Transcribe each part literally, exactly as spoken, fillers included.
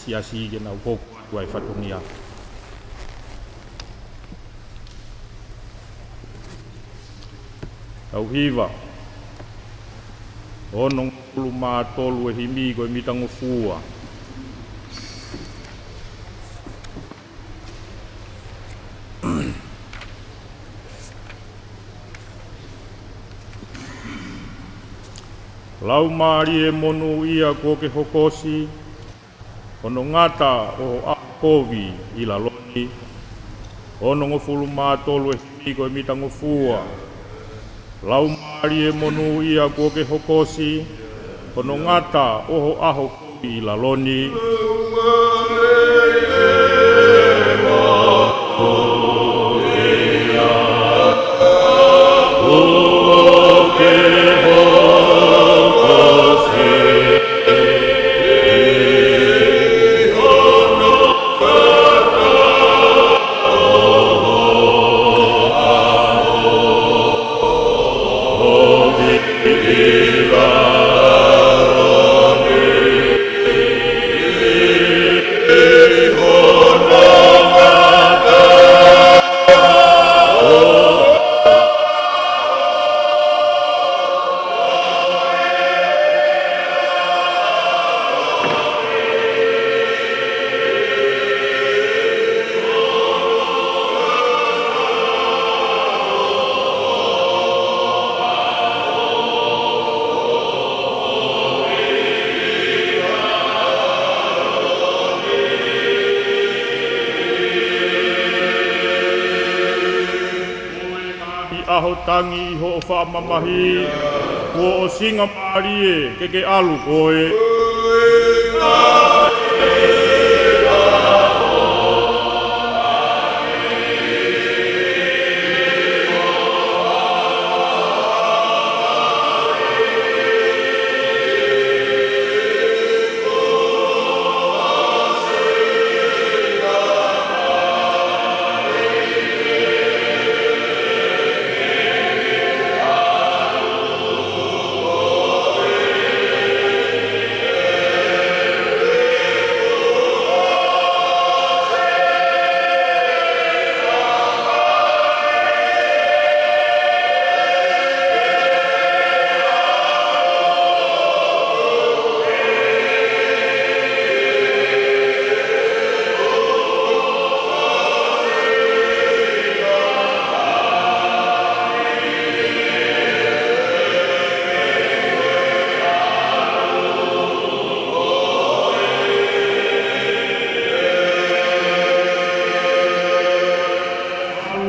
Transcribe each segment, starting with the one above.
Siasi ke nau hoko atu ai fatongia. Tau hiva. Onongofulu mā tolu e himi ko e mitangofua. Laumālie monūʻia kuo ke hokosi, hono ngata ʻo ho ʻaho kovi ʻi lalo ni. Onongofulu mā tolu e himi ko e mitangofua. Laumālie monūʻia kuo ke hokosi, hono ngata ʻo ho ʻaho kovi ʻi lalo ni. Tangi ʻi hoʻo faʻa mamahi, kuo ʻosinga mālie ke ke ʻalu koe.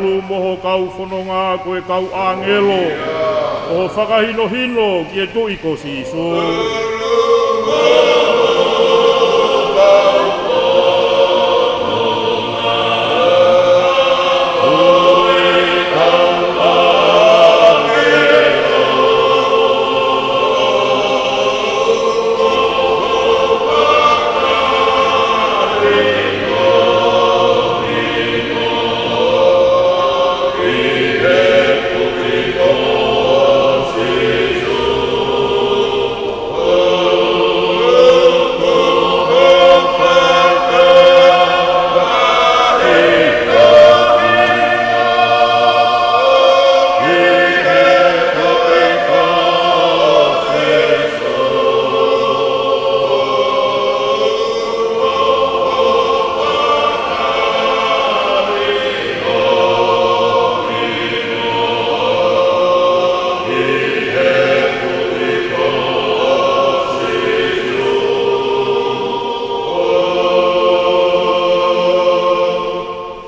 ʻAlu mo ho kau fononga ko e kau ʻāngelo, ʻo fakahinohino ki he Tuʻi ko Sīsū.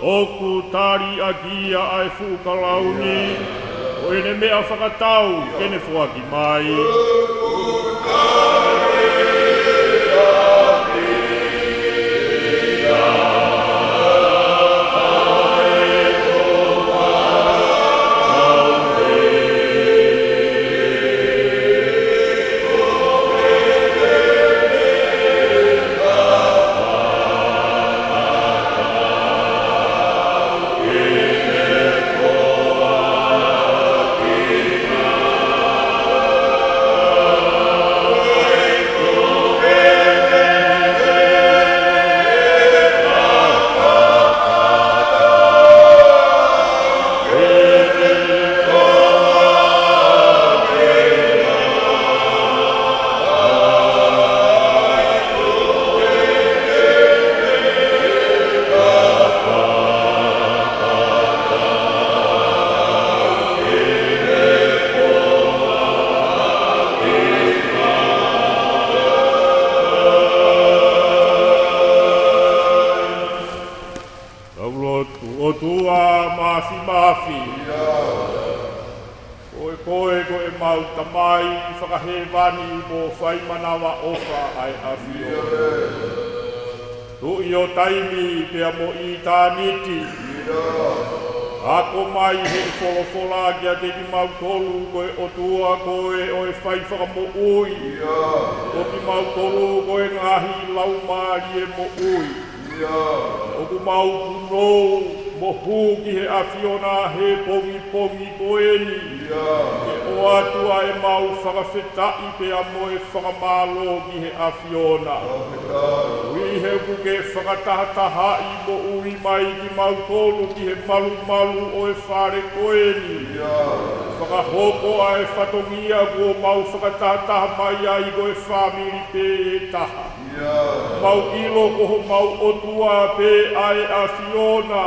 ʻOku tali ʻaki ia ʻa e fuʻu kalauni, ʻo ʻene meʻa fakatau ke ne foaki mai. Tau lotu. ʻOtua Māfimafi, ko koe ko ʻemau Tamai fakahēvani mo faimanavaʻofa ʻa e ʻAfiona. Tuʻi ʻo taimi pea mo ʻitāniti, ako mai he folofola kiate kimautolu ko e ʻOtua koe ʻo e fai fakamoʻui, ko kimautolu ko e ngaahi laumālie moʻui. ʻOku mau punou mo hū ki he ʻAfiona he pongipongi ko eni, ke ʻoatu ʻa ʻemau fakafetaʻi pea mo e fakamālō ki he ʻAfiona. ʻI he ʻoku ke fakatahatahaʻi moʻui mai kimautolu ki he malumalu ʻo e fale ko eni, fakahoko ʻa e fatongia kuo mau fakatahataha mai ai ko e fāmili pē ʻe taha. Mau ʻilo ko homau ʻOtua pē ʻa e ʻAfiona.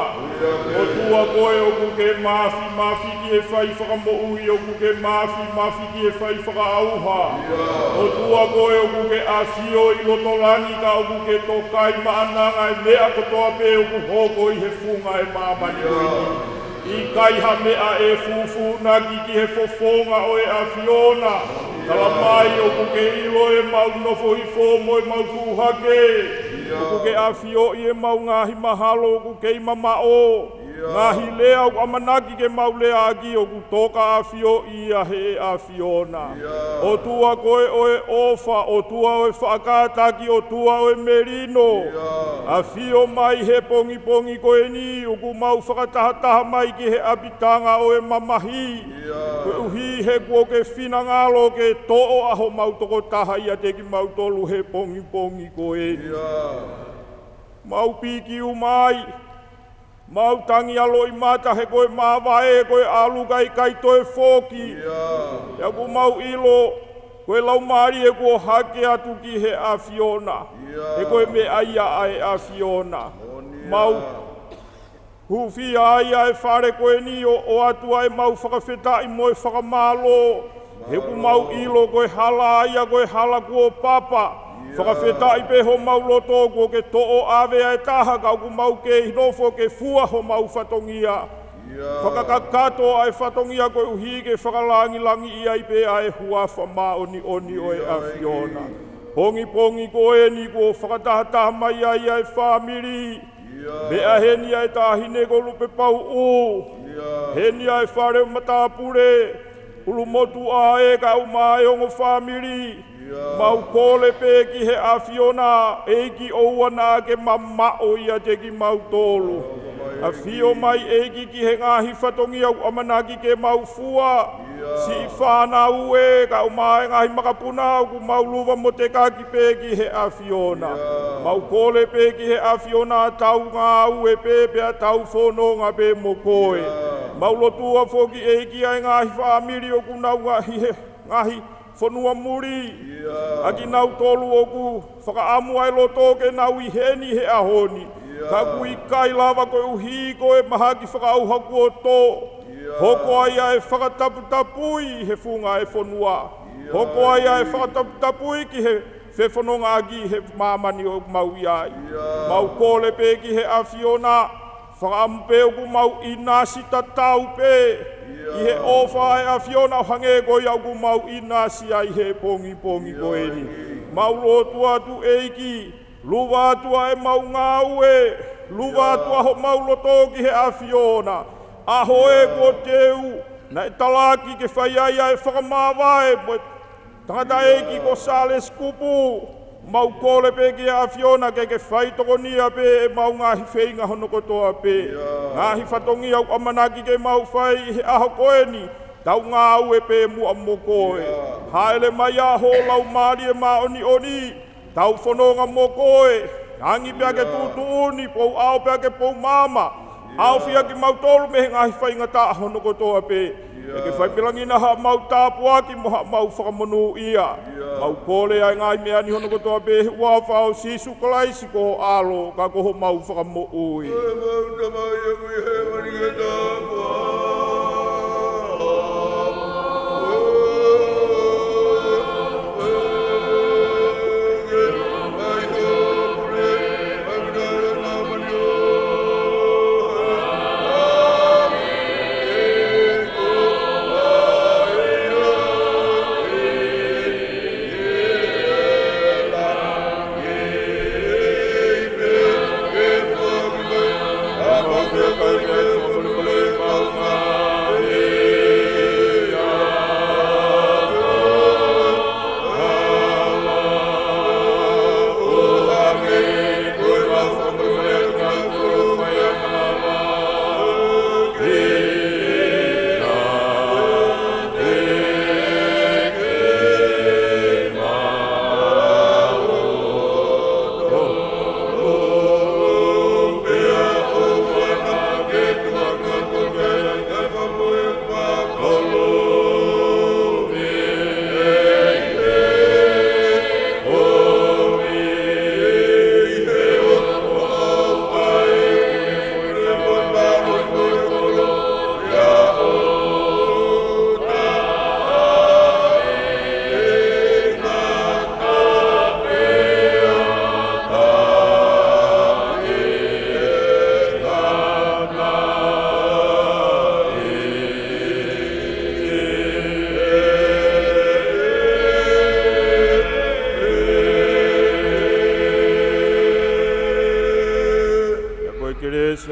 ʻOtua koe ʻoku ke māfimafi ki he fai fakamoʻui, ʻoku ke māfimafi ki he fai fakaʻauha. ʻOtua koe ʻoku ke ʻafio ʻi loto langi ka ʻoku ke toka ʻi maʻananga ʻa e meʻa kotoa pē ʻoku hoko ʻi he funga ʻo e māmani ko eni. ʻIkai ha meʻa ʻe fūfūnaki ki he fofonga ʻo e ʻAfiona. Tala mai ʻoku ke ʻilo ʻemau nofo hifo mo ʻemau tuʻu hake. ʻOku ke ʻafioʻi ʻemau ngaahi mahalo ʻoku kei mamaʻo. Ngaahi lea ʻoku ʻamanaki ke mau leaʻaki ʻoku toka ʻafioʻi ia ʻe he ʻAfiona. ʻOtua koe ʻo e ʻofa, ʻOtua ʻo e faʻa kātaki, ʻOtua ʻo e melino. ʻAfio mai he pongipongi ko eni ʻoku mau fakatahataha mai ki he ʻapitanga ʻo e mamahi. Koeʻuhi he kuo ke finangalo ke toʻo ʻa homau tokotaha ʻiate kimautolu he pongipongi ko eni. Mau pikiu mai, mau tangi ʻa loʻimata he ko e māvae, ko e ʻalu kae ʻikai toe foki. Pea ʻoku mau ʻilo, ko e laumālie kuo hake atu ki he ʻAfiona. He ko e meʻa ia ʻa e ʻAfiona. Mau hūfia ai ʻa e fale ko eni ʻo, ʻoatu ʻemau fakafetaʻi mo e fakamālō. He ʻoku mau ʻilo ko e hala ia, ko e hala kuo papa. Fakafetaʻi pē homau loto kuo ke toʻo ʻave ʻa e taha ka ʻoku mau kei nofo ke fua homau fatongia. Fakakakato ʻa e fatongia koeʻuhi ke fakalangilangiʻi ai pē ʻa e huafa māʻoniʻoni ʻo e ʻAfiona. Pongipongi ko eni kuo fakatahataha mai ai ʻa e fāmili. Meʻa heni ʻa e taʻahine ko Lupepauʻu. Heni ʻa e fale matāpule, ʻulumotuʻa ē kae ʻumaʻā e ongo fāmili. Mau kole pē ki he ʻAfiona, ʻEiki ʻoua naʻa ke mamaʻo ʻiate kimautolu. ʻAfio mai ʻEiki ki he ngaahi fatongia ʻoku ʻamanaki ke mau fua. Siʻi fānau ē, kae ʻumaʻā e ngaahi makapuna ʻoku mau luva mo tekaki pē ki he ʻAfiona. Mau kole pē ki he ʻAfiona tau ngāue pē pea tau fononga pē mo koe. Mau lotua foki ʻEiki ʻa e ngaahi fāmili ʻoku nau ngaahi he, ngaahi fonua muli. ʻA kinautolu ʻoku fakaʻamu ʻa e loto ke nau ʻi heni he ʻaho ni. Ka ʻoku ʻikai lava koeʻuhi ko e mahaki fakaʻauha kuo tō. Hoko ai ʻa e fakataputapui he funga e fonua. Hoko ai ʻa e fakataputapui ki he fefonongaʻaki he māmani ʻoku mau ʻi ai. Mau kole pē ki he ʻAfiona, fakaʻamu pē ʻoku mau ʻinasi tatau pē ʻi he ʻofa ʻa e ʻAfiona ʻo hangē ko ia ʻoku mau ʻinasi ai he pongipongi ko eni. Mau lotu atu ʻEiki, luva atu ʻa ʻemau ngāue, luva atu ʻa homau loto ki he ʻAfiona. ʻAho ē kuo teu, naʻe talaki ke fai ai ʻa e fakamāvae mo e tangataʻeiki ko Sālesi Kupu. Mau kole pē ki he ʻAfiona ke ke fai tokonia pē ʻemau ngaahi feinga hono kotoa pē. Ngaahi fatongia ʻoku ʻamanaki ke mau fai ʻi he ʻaho ko eni, tau ngāue pē muʻa mo koe. Hāʻele mai ʻa ho Laumālie Māʻoniʻoni, tau fononga mo koe, angi pea ke tuʻutuʻuni, pou ʻao pea ke pou maama, ʻaofia kimautolu mei he ngaahi faingataʻa hono kotoa pē. Pea ke fai pē langi na haʻamau tāpuaki mo haʻamau fakamonūʻia. Mau kole ʻa e ngaahi meʻa ni hono kotoa pē he huafa ʻo Sīsū Kalaisi ko ho ʻAlo, ka ko homau Fakamoʻui.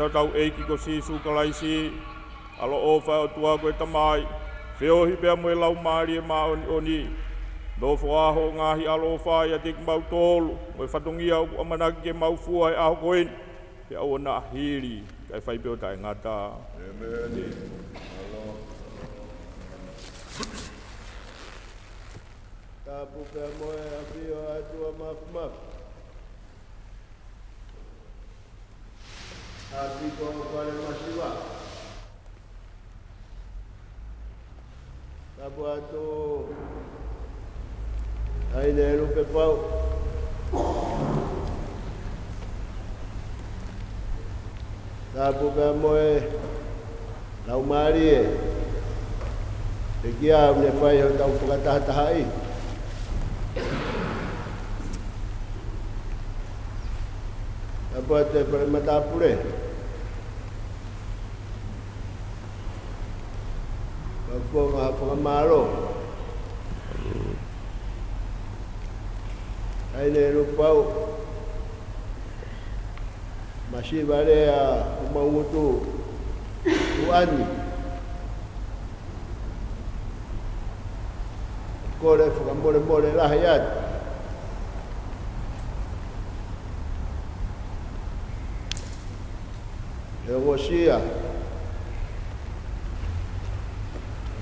Hotau ʻEiki ko Sīsū Kalaisi, ʻaloʻofa ʻa e ʻOtua ko e Tamai, feohi pea mo e Laumālie Māʻoniʻoni, nofoʻia hoʻo ngaahi ʻaloʻofa ʻiate kimautolu, mo e fatongia ʻoku ʻamanaki ke mau fua he ʻaho ko eni, pea ʻoua naʻa hili, kae fai pē ʻo taʻengata. ʻĒmeni. Tapu pea mo e ʻafio ʻa e ʻOtua Māfimafi. ʻApikovaifale masiva. Tapu atu, Taʻahine Lupepau. Tapu pea mo e Laumālie, pekia ʻoku ne fai hotau fakatahatahaʻi. Tapu atu e fale matāpule. Fakafofonga ha fakamālō. Taʻahine Lupepau, masiva lea ʻo mau ngutu ʻuʻani. Kole fakamolemole lahi atu. ʻE ongosia,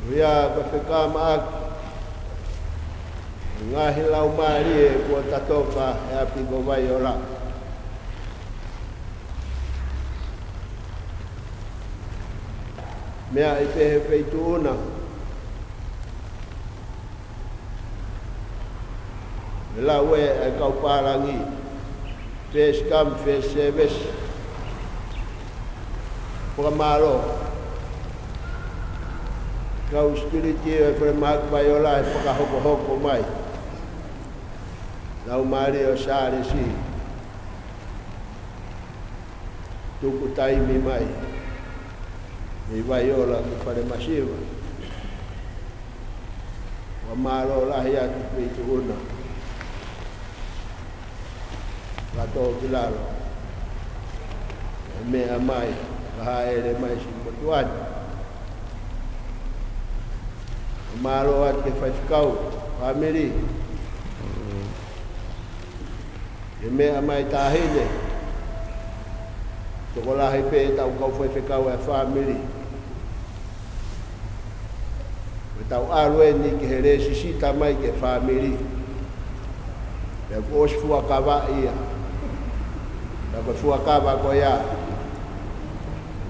ʻuhia ko e fekamaʻaki e ngaahi laumālie kuo tatoka he ʻapi ko Vaiola. Meʻa ʻi he feituʻu na, ʻe lau ʻe he kau pālangi, first come, first service. Fakamālō. Kau security ʻo e falemahaki Vaiola he fakahokohoko mai. Laumālie ʻo Sālesi. Tuku taimi mai mei Vaiola ki fale masiva. Fakamālō lahi atu feituʻu na. Fakatōkilalo e meʻa mai, fakahāʻele mai siʻi motuʻa ni. Fakamālō atu ki he faifekau, fāmili. Ke meʻa mai Taʻahine. Tokolahi pē ʻetau kau faifekau ʻa e fāmili. Ko ʻetau ʻalu eni ki he lēsisita mai ki he fāmili. Pea kuo ʻosi fuakavaʻi ia. Pea ko e fuakava ko ia,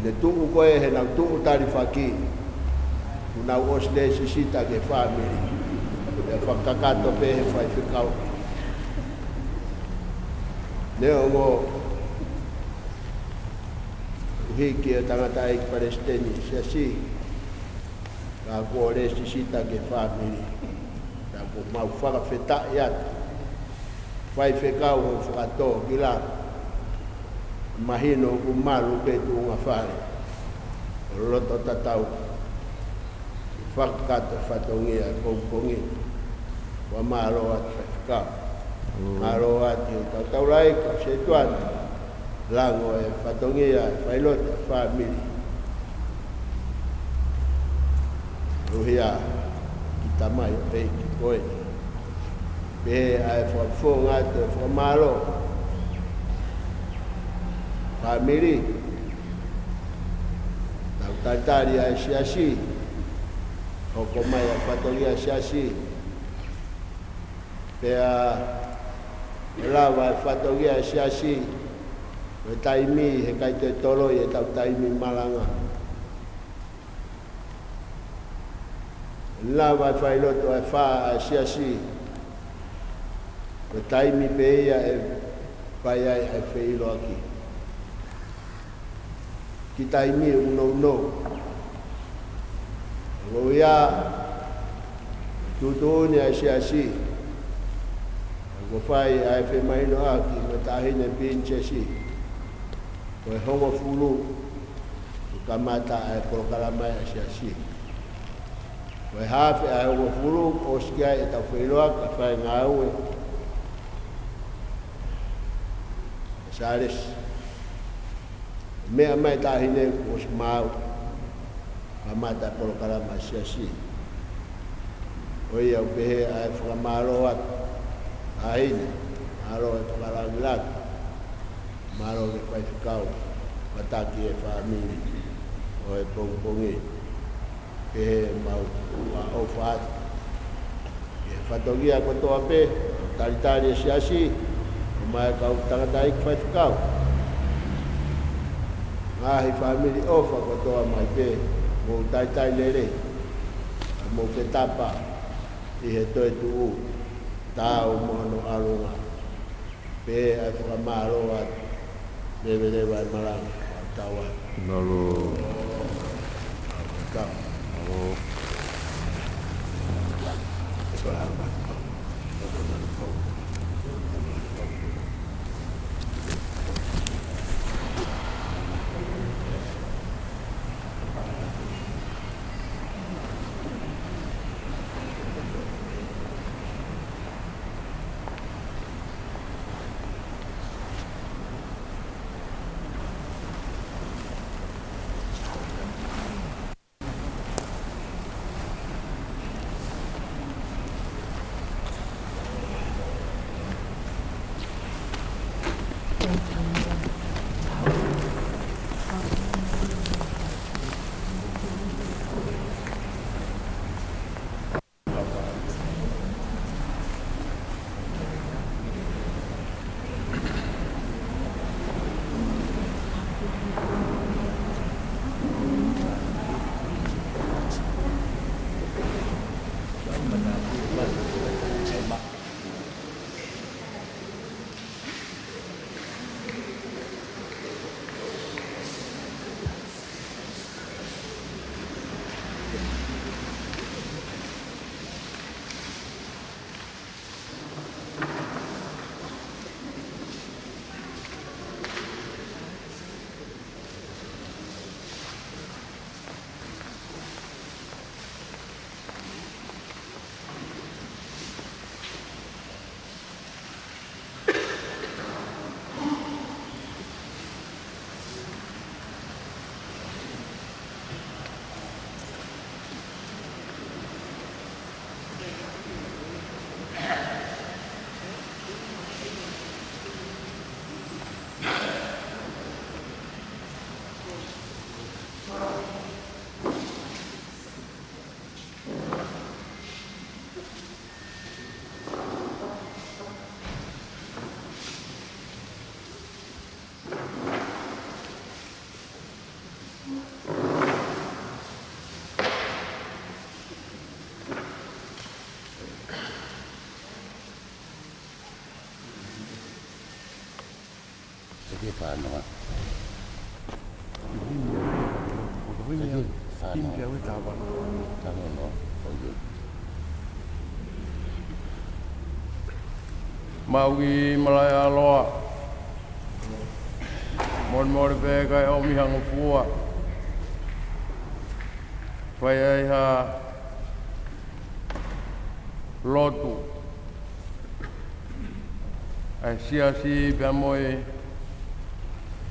ne tuʻu ko ē heʻenau tuʻu talifaki. Kuo nau ʻosi lēsisita ki he fāmili. Pea fakakakato pē he faifekau. Neongo ʻoku hiki e tangataʻeiki palesiteni ʻo e siasi, ka kuo lēsisita ki he fāmili. Pea ʻoku mau fakafetaʻi atu. Faifekau ʻo fakatōkilalo. Mahino ʻoku malu pē tuʻunga fale ʻo loto tatau. Fakakakato fatongia e pongipongi ni. Fakamālō atu faifekau. Mm. Mālō atu ki he tautaulaʻeiki, kau sētuata. Lango e fatongia e failotu e fāmili. ʻUhia ki he tamai ʻo e ʻEiki ko ē. Pehē ʻa e fakafofonga atu e fakamālō. Fāmili. Tau talitali ʻa e siasi. Hoko mai ʻa e fatongia siasi. Pea ʻe lava e fatongia siasi. Ko e taimi he ʻikai toe toloi ʻetau taimi malanga. ʻE lava e failotu ʻe fā ʻa e siasi. Ko e taimi pē ia ʻe fai ai ʻa e feʻiloaki. Ki he taimi ʻoku nounou. Ko ia, tuʻutuʻuni ʻa e siasi. Ko e fai ʻa e femahinoʻaki, ko e Taʻahine Pilinisesi. Ko e hongofulu, kuo kamata ʻa e polokalama ʻa e siasi. Ko e haafe ʻa e hongofulu, ʻosi ki ai ʻetau feʻiloaki, kae fai e ngāue ʻa Sālesi. Meʻa mai taʻahine kuo ʻosi maʻu, kamata polokalama siasi. ʻOku ou pehē ʻa e fakamālō atu, taʻahine, mālō e fakalāngilangi, mālō e faifekau, kātaki e fāmili ʻo e pongipongi. Pehē mau ʻofa atu ki he fatongia kotoa pē, talitali e siasi, ʻo mai kau tangataʻeiki faifekau. Ngaahi fāmili ʻofa kotoa mai pē, mou talitali lelei, mou fetapa ʻi he toetuʻu, taau mo hono ʻalunga. Pea ʻai fakamālō atu, leveleva e malanga, ʻa taua. Mālō. Ka. Mālō. Eke fānau. Eke fānau. Fānau. Maui Malaealoa. Molemole pē kae ʻomi ha ngofua. Fai ai ha lotu ʻa e siasi pea mo e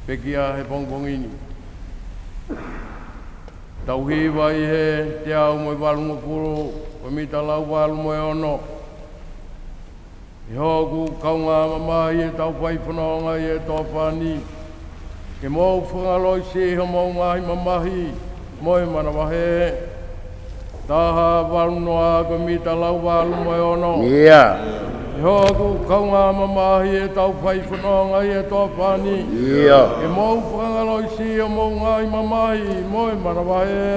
pekia he pongipongi ni. Tau hiva ʻi he teau mo e valungofulu, ko e mita lau valu mo e ono. ʻE hoku kaungā mamahi ʻetau fai fononga ʻi he toafa ni, ke mou fakangaloʻi siʻi homou ngaahi mamahi mo e manavahē. Taha valu noa, ko e mita lau valu mo e ono. ʻIo. ʻE hoku kaungā mamahi ʻetau fai fononga ʻi he toafa ni. ʻIo. Ke mou fakangaloʻi siʻi homou ngaahi mamahi mo e manavahē.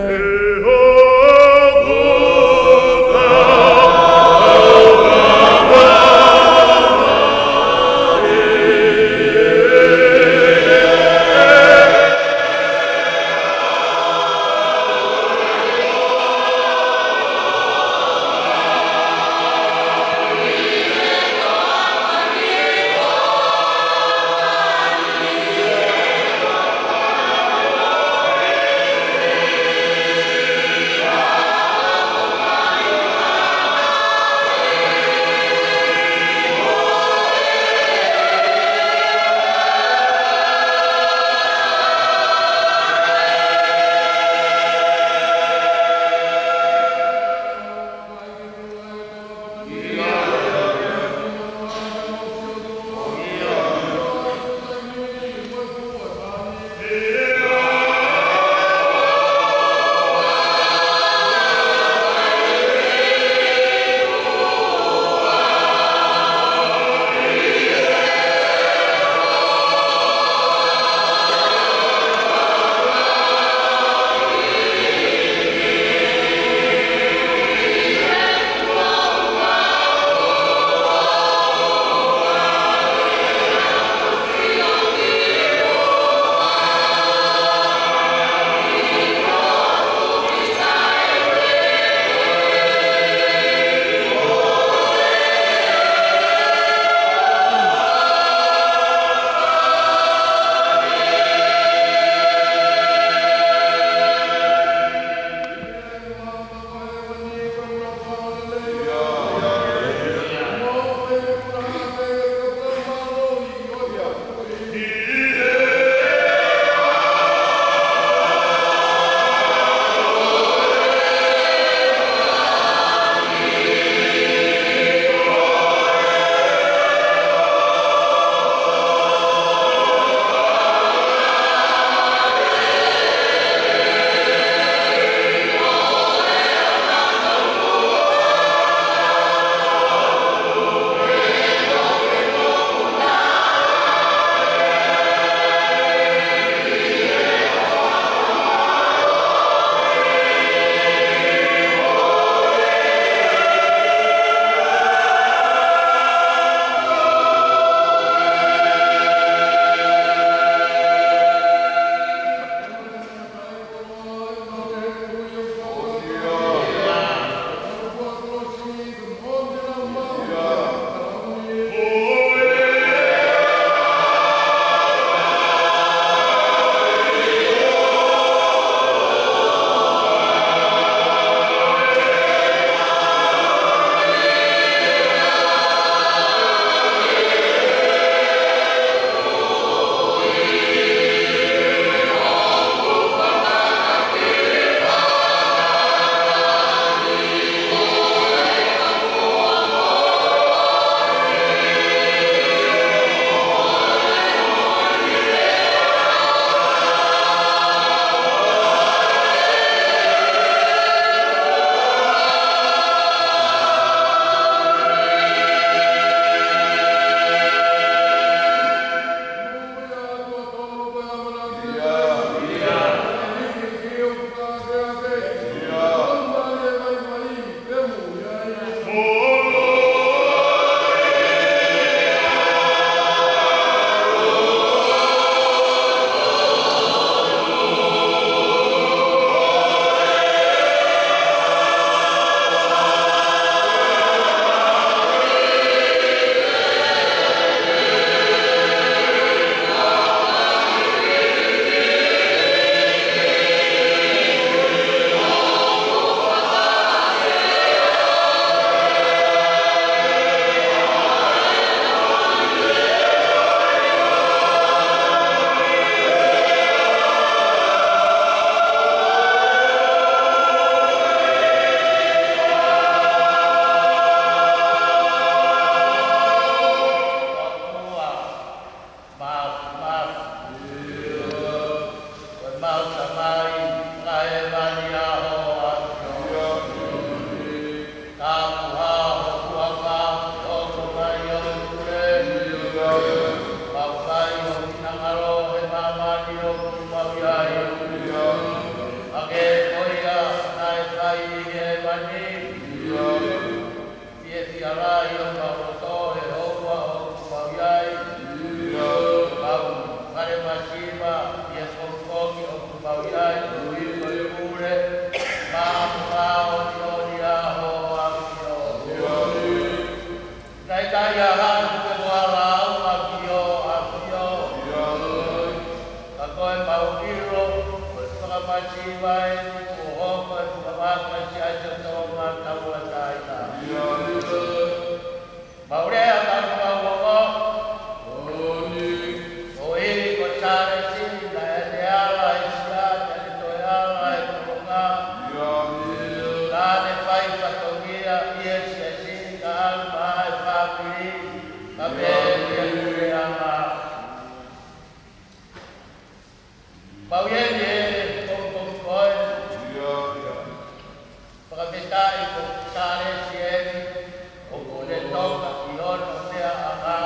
Tonga ʻi hono meʻaʻanga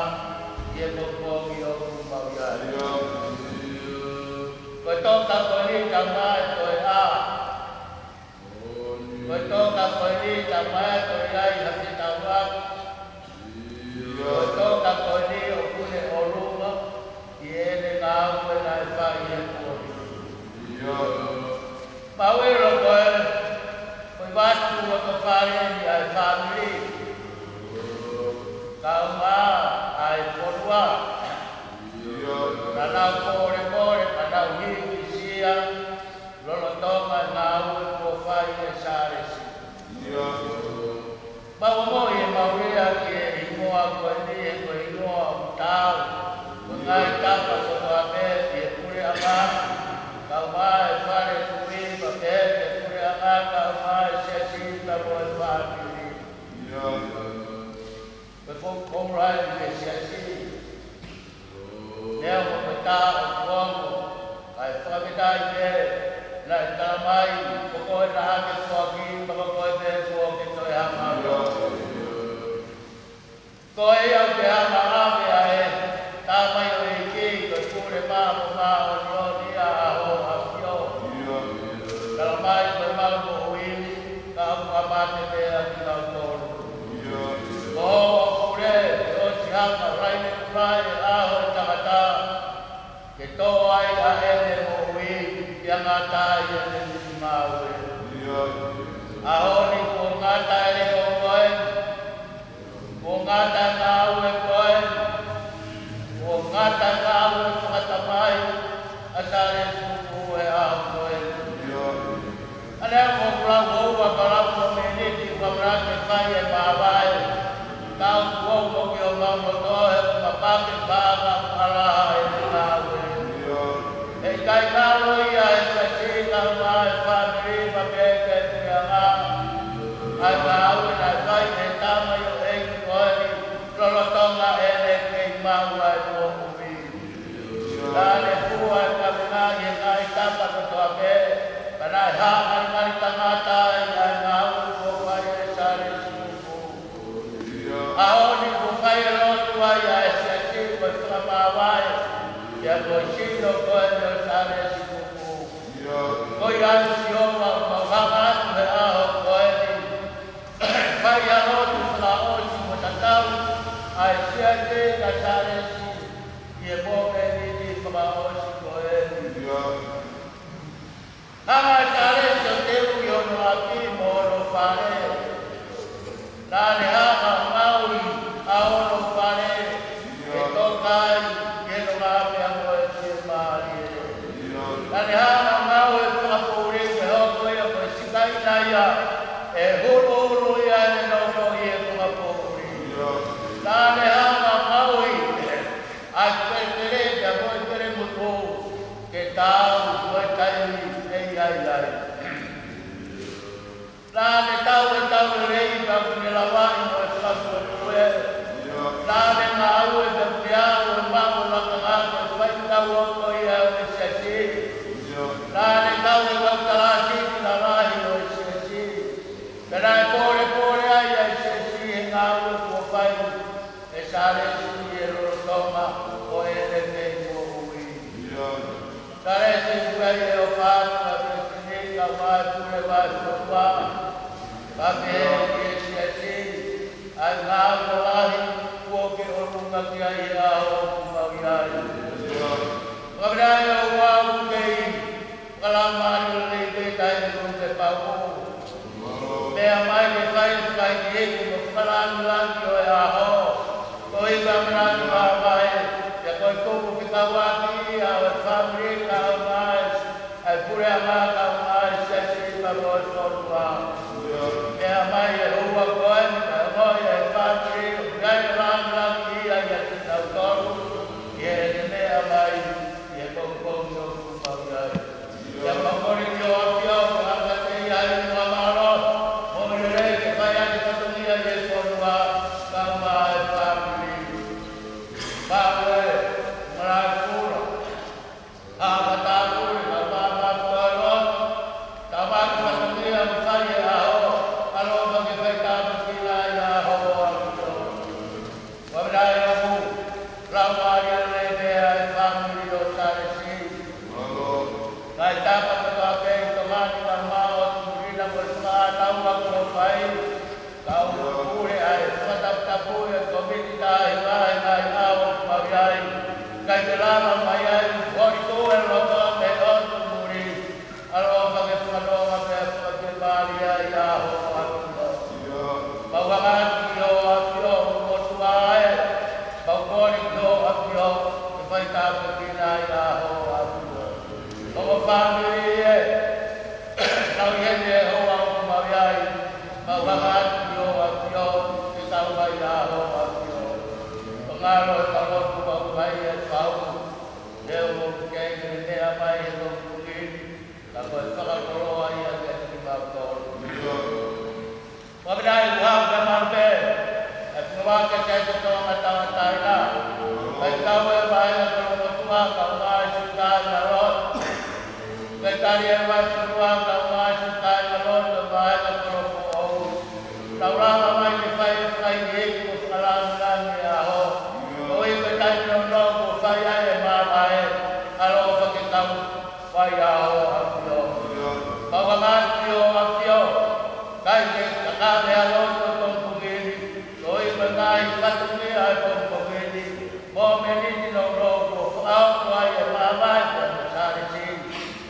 ʻi he pongipongi ʻoku mau ʻi ai. Ko e Tonga ko eni, tau mai ko e ʻa. Ko e Tonga ko eni, tau mai ko e ʻi ai ha fetauaki. Ko e Tonga ko eni ʻoku ne ʻolunga ʻi heʻene ngāue naʻe fai he kuohili. Mau ʻilo ko e, ko e vatu ʻo e fale ni ʻa e fāmili. Kae ʻumaʻā ʻa e fonua. Naʻa nau pōlepole, naʻa nau hīkisia lolotonga e ngāue kuo fai ʻe Sālesi. Mau ongoʻi ʻemau lea ki he hingoa ko eni, he ko e hingoa ʻoku taau. Ko e ngaahi tapa kotoa pē ʻi he puleʻanga, kae ʻumaʻā e fale kui, pea pehē ki he puleʻanga, kae ʻumaʻā e siasi, pea mo e fāmili. Ko e fou koula ʻi he siasi. Neongo ko e tā ʻoku ongo, kae fakafetaʻi pē naʻe talamai ko koe naʻa ke foaki, pea ko koe pē kuo ke toe hanga ʻo. Ko ia ʻoku ke hanga ʻave ʻa e tamaioʻeiki, ko e pule maʻa mo māʻoniʻoni ʻa hoʻo ʻAfio. Talamai ko ʻemau moʻui, ka ʻoku mate pē ʻa kinautolu. Ko hoʻo pule, ʻosi hanga ʻo laine kuo laine ʻa hoʻo tangata, ke tō ai ʻa ʻene moʻui, pea ngata ai ʻene ngāue. ʻAho ni kuo ngata e leʻo ko ē, kuo ngata e ngāue ko ē, kuo ngata e ngāue fakatamai ʻa Sālesi Kuku he ʻaho ko ē. ʻA ia ʻoku mau lau houa, ka lau ko e miniti, ʻoku mau ʻamanaki ke fai e māvae. Ka ʻoku ou moʻui ʻo mau loto he ʻoku mau pake paʻanga ʻoku ʻalaha ʻene ngāue. He ʻikai ngalo ia he siasi, kae ʻumaʻā e fāmili, pea pehē ki he puleʻanga, ʻa e ngāue naʻe fai ʻe he tamaioʻeiki ko eni lolotonga ʻene kei maʻu ʻa e moʻui. Naʻa ne fua e kavenga ʻi he ngaahi tapa kotoa pē, ka naʻe hāngalingali kamata ai ʻa e ngāue kuo fai ʻe Sālesi Kuku. ʻAho ni kuo fai e lotu ai ʻa e siasi, ko e fakamāvae ia ko e sino ko eni ʻo Sālesi Kuku. Ko ia ai Sihova, mau hanga atu he ʻaho ko eni, fai ʻa e lotu fakaʻosi mo tatau ʻa e siasi kia Sālesi ʻi he momeniti fakaʻosi ko eni. Hanga ʻe Sālesi ʻo teuʻi hono ʻapi mo hono fale. Naʻa ne hanga ʻo ngaohi ʻa hono fale ke toka ai ki he nonga pea mo e fiemālie. Naʻa ne hanga ʻo ngaohi e fakapoʻuli ke hoko ia ko e sikaina ia ʻe huluhulu ia ʻene nofo ʻi he fakapoʻuli. Naʻa ne hanga ʻo ngaohi ʻa e kelekele pea mo e kelemutu ke taau mo e taimi ʻe ʻi ai ai. Naʻa ne tau e tau lelei pea ʻoku ne lavaʻi mo e fakapuepue. Naʻa ne ngāue pea ʻoku ne aʻu ʻo maʻu e lakanga ke fai tau ʻo ko ia ʻo e siasi. Naʻa ne tau e kau kalasi ki he lalahi ʻo e siasi. Pea naʻe pōlepole ai ʻa e siasi he ngāue kuo fai ʻe Sālesi ʻi he lolotonga ʻo ʻene kei moʻui. Sālesi, ʻoku ʻi ai e ʻofa atu ʻa e Palesiteni kae ʻumaʻā e pule vahefonua, pea pehē ki he siasi, ʻa e ngāue lahi kuo ke ʻolunga ki ai he ʻaho ʻoku mau ʻi ai. Fakafetaʻi ʻa e ʻOtua ʻoku kei fakalaumālie lelei pē taimi ʻoku ke pau. Meʻa mai ke fai e fakahīkihiki mo e fakalāngilangi ʻo e ʻaho. Ko e ʻamanaki māvae, pea ko e tupu fekauʻaki ʻa e fāmili kae ʻumaʻā e puleʻanga kae ʻumaʻā e siasi pea mo e fonua. Meʻa mai he houa ko eni, kae ongoʻi ʻe he fāmili ʻoku ʻi ai e lāngilangi ia ʻiate kinautolu, ʻi heʻene meʻa mai ʻi he pongipongi ʻoku mau ʻi ai. Pea mau kole ki ho ʻAfio, ke ʻoatu ia ʻa e hingoa mālohi mo e lelei ke fai ʻaki e fatongia ʻi he fonua, kae ʻumaʻā e fāmili. Pea ko e malaʻe kula, ʻa e matāpule, kae ʻumaʻā e matāpule, tau ʻoatu e fatongia ʻoku fai he ʻaho, ʻaloʻofa ke fai ʻAlo e kau lotu ʻoku ʻi ai e pau, te u ʻoku kei meʻa mai he lotu ni, ka ko e fakakoloa ia kiate kimautolu. Fakafetaʻi ʻoku hau pea malu pē, ʻa e funga ke se te tō ngata ngata ina. Kae kau e vaʻinga kolomotuʻa, kau mai Siutai na lotu. Kae tali e vai fonua, kau mai Siutai na lotu, e vaʻinga kolofoʻou. Tau lava mai ke fai e fai ni ʻi he ko fakalāngilangi e ʻaho. Ko e ʻikai ke nau nau ko fai ai e māvae, ʻalofa ke tau fai ʻa ho ʻAfio. Kau hanga atu ki ho ʻAfio, kae ke kakale ʻa lotu ʻo e pongipongi ni, ko e ʻikai ke ngaahi fatongia ʻa e pongipongi ni, mo e miniti nounou kuo fakaʻotua ai e māvae pea mo Sālesi.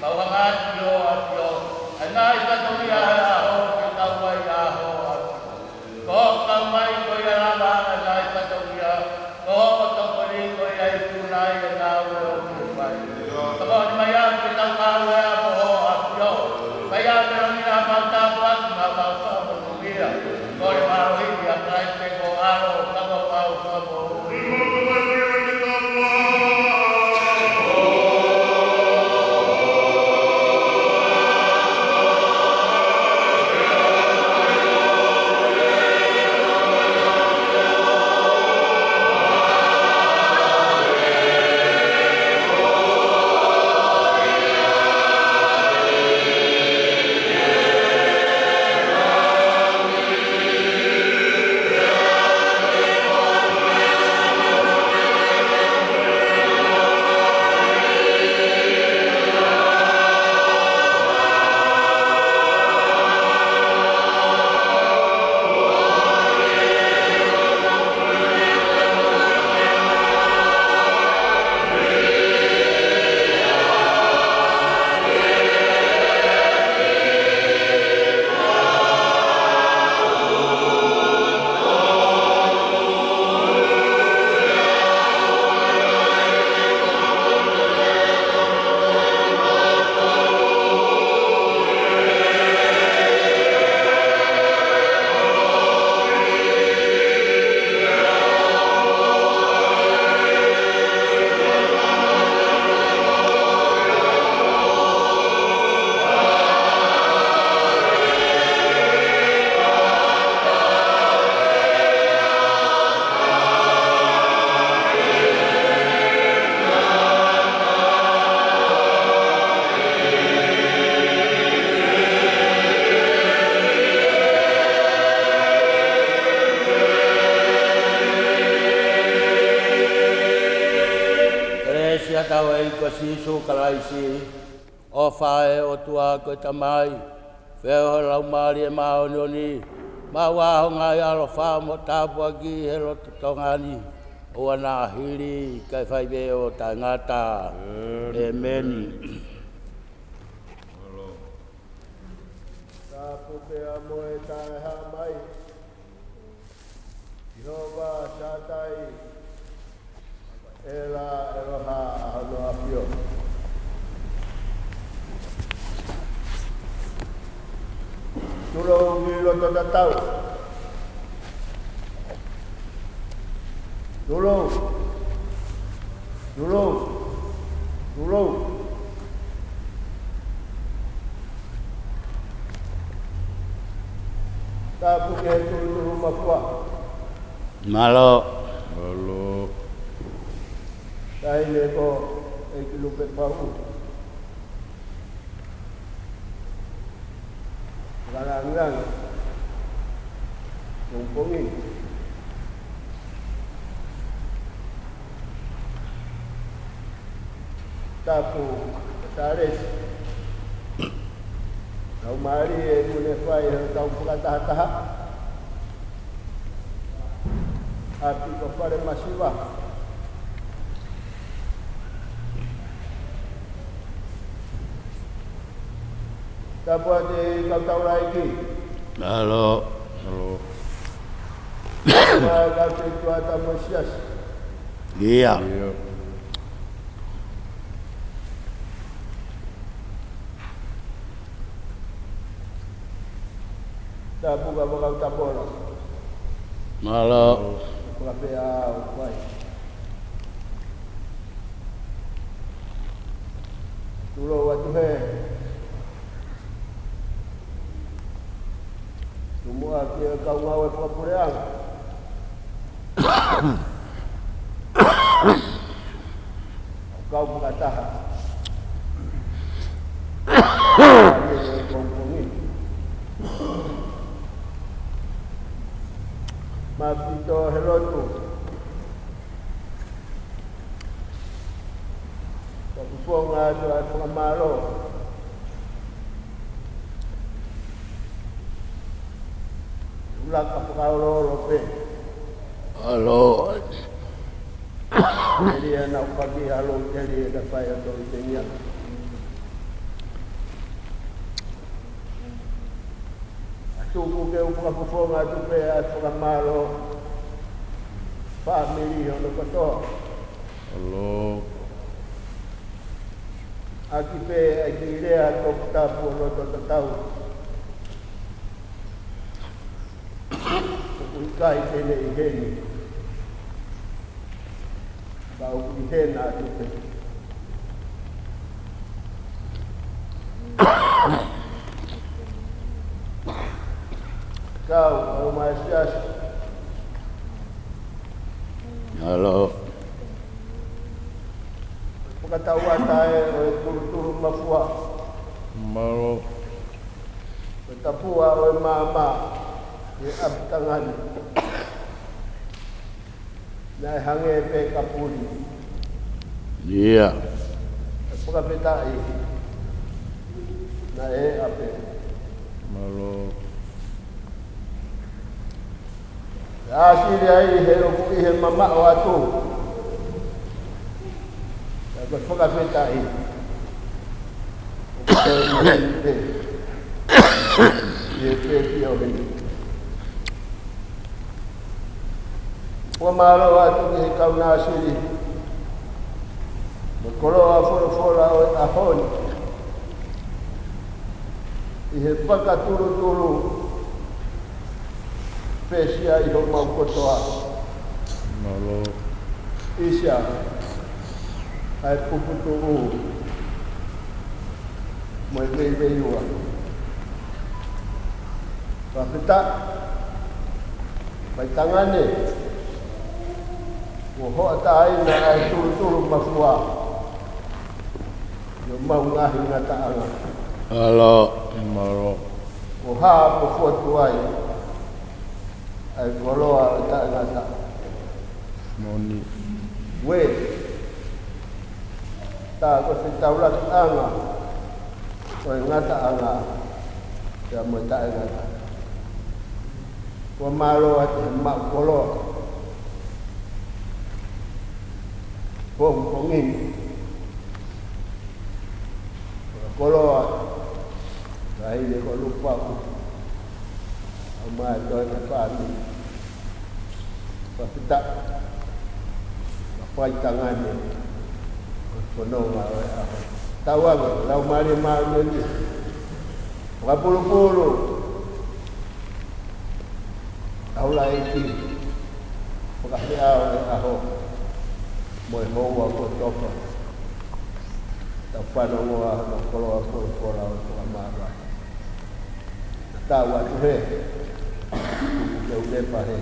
Kau hanga atu ki ho ʻAfio, ʻa e ngaahi fatongia ʻa e ʻaho ke kau ai ʻa ho ʻAfio. Ko hoʻo kau mai ko ia lava ʻa e ngaahi fatongia, ko hoʻo tokoni ko ia ʻi he tuʻu nai e ngāue ʻoku fai. Tokoni mai ā ke tau ngāue ʻa ho ʻAfio. Mai ā ke longina mau tāpuaki, mau mau fakamoʻui. Ko e mālohi ʻia Kalaisi ko ho ʻAlo, ka ko mau fakamoʻui. Kelesi ʻa hotau ʻEiki ko Sīsū Kalaisi, ʻofa ʻa e ʻOtua ko e Tamai, feohi ʻa e Laumālie Māʻoniʻoni, maʻu ʻa ho ngaahi ʻaloʻofa mo tāpuaki he lotu Tonga ni, ʻoua naʻa hili kae fai pē ʻo taʻengata. ʻĒmeni. Tāpuaki pea mo e taʻehāmai. Sihova Sātai, ʻEla, ʻEloha ʻa hono ʻAfio. Tulou ki loto tatau. Tulou. Tulou. Tulou. Tāpuaki he tulutulu mafua. Mālō. Mālō. Taʻahine ko ʻEiki Lupe Pau. Lāngilangi. Pongipongi. Tapu Sālesi. Laumālie ʻoku ne fai hotau fakatahataha. ʻApi ko Falemasiva. Tapu ʻa e kau taulaʻeiki. Mālō. Mālō. Tapu ʻa e kau setuata mo e siasi. ʻIo. ʻIo. Tapu ʻa e kau tapola. Mālō. Tapu ʻa e pea au, vai. Tulou atu he tumuʻa ki he kau ngāue fakapuleʻanga. Kau fakataha. Kau pongipongi. Mafito he lotu. Fakafofonga atu ʻa e fakamālō. Laka fakaoloolo pē. Mālō. Teli ana ʻoku paki alo teli e ka fai ʻo toki tengia. Tuku ke u fakafofonga atu pē ʻa e fakamālō. Fāmili hono kotoa. Mālō. ʻAki pē ʻa e kiʻi lea toputapu ʻo loto tatau. ʻOku ʻikai te ne ʻi heni. Ka ʻoku ʻi hena atu pē. Kau, kau mai siasi. Mālō. Fakatauʻatāina ʻo e tulutulu mafua. Mālō. Ko e tapua ʻo e maama ʻi he ʻapitanga ni. Naʻe hangē pē ka puli. ʻIo. ʻE fakafetaʻi. Naʻe ʻape. Mālō. ʻAsili ai he ʻoku ʻi he mamaʻo atu. Ka ko e fakafetaʻi. ʻOku toe maheni pē. ʻI he pē ki o heni. Fakamālō atu ki he kau nāsili. Mo e koloa folofola ʻo e ʻaho ni. ʻI he fakatulutulu pē sia ʻi homau kotoa. Mālō. ʻIsa, ʻa e puputuʻu mo e veiveiua. Fakafetaʻi, mai tangane, ʻo hoʻataʻaina ʻa e tulutulu mafua. ʻI homau ngaahi ngataʻanga. Mālō. Mālō. Ko e hā ʻoku fotu ai ʻa e koloa ʻo e taʻengata. Moʻoni. Ue. Tā ko e fetaulakiʻanga ʻo e ngataʻanga pea mo e taʻengata. Fakamālō atu he maʻu koloa. Pongipongi ni. Koloa, ka ʻi he ko Lupaku. ʻOmai ʻa e toe ka fāmili. Fakafetaʻi. Ka fai tangane. Ko e fononga ʻo e ʻaho. Tauange, lau mali mali ni. Fakapulupulu. ʻAho laʻeiki, fakafeʻao e ʻaho, mo e houa ko toka. Tau fanongoa hono koloa folofola ʻo fakamālō. Tau atu he, ke u lepa he,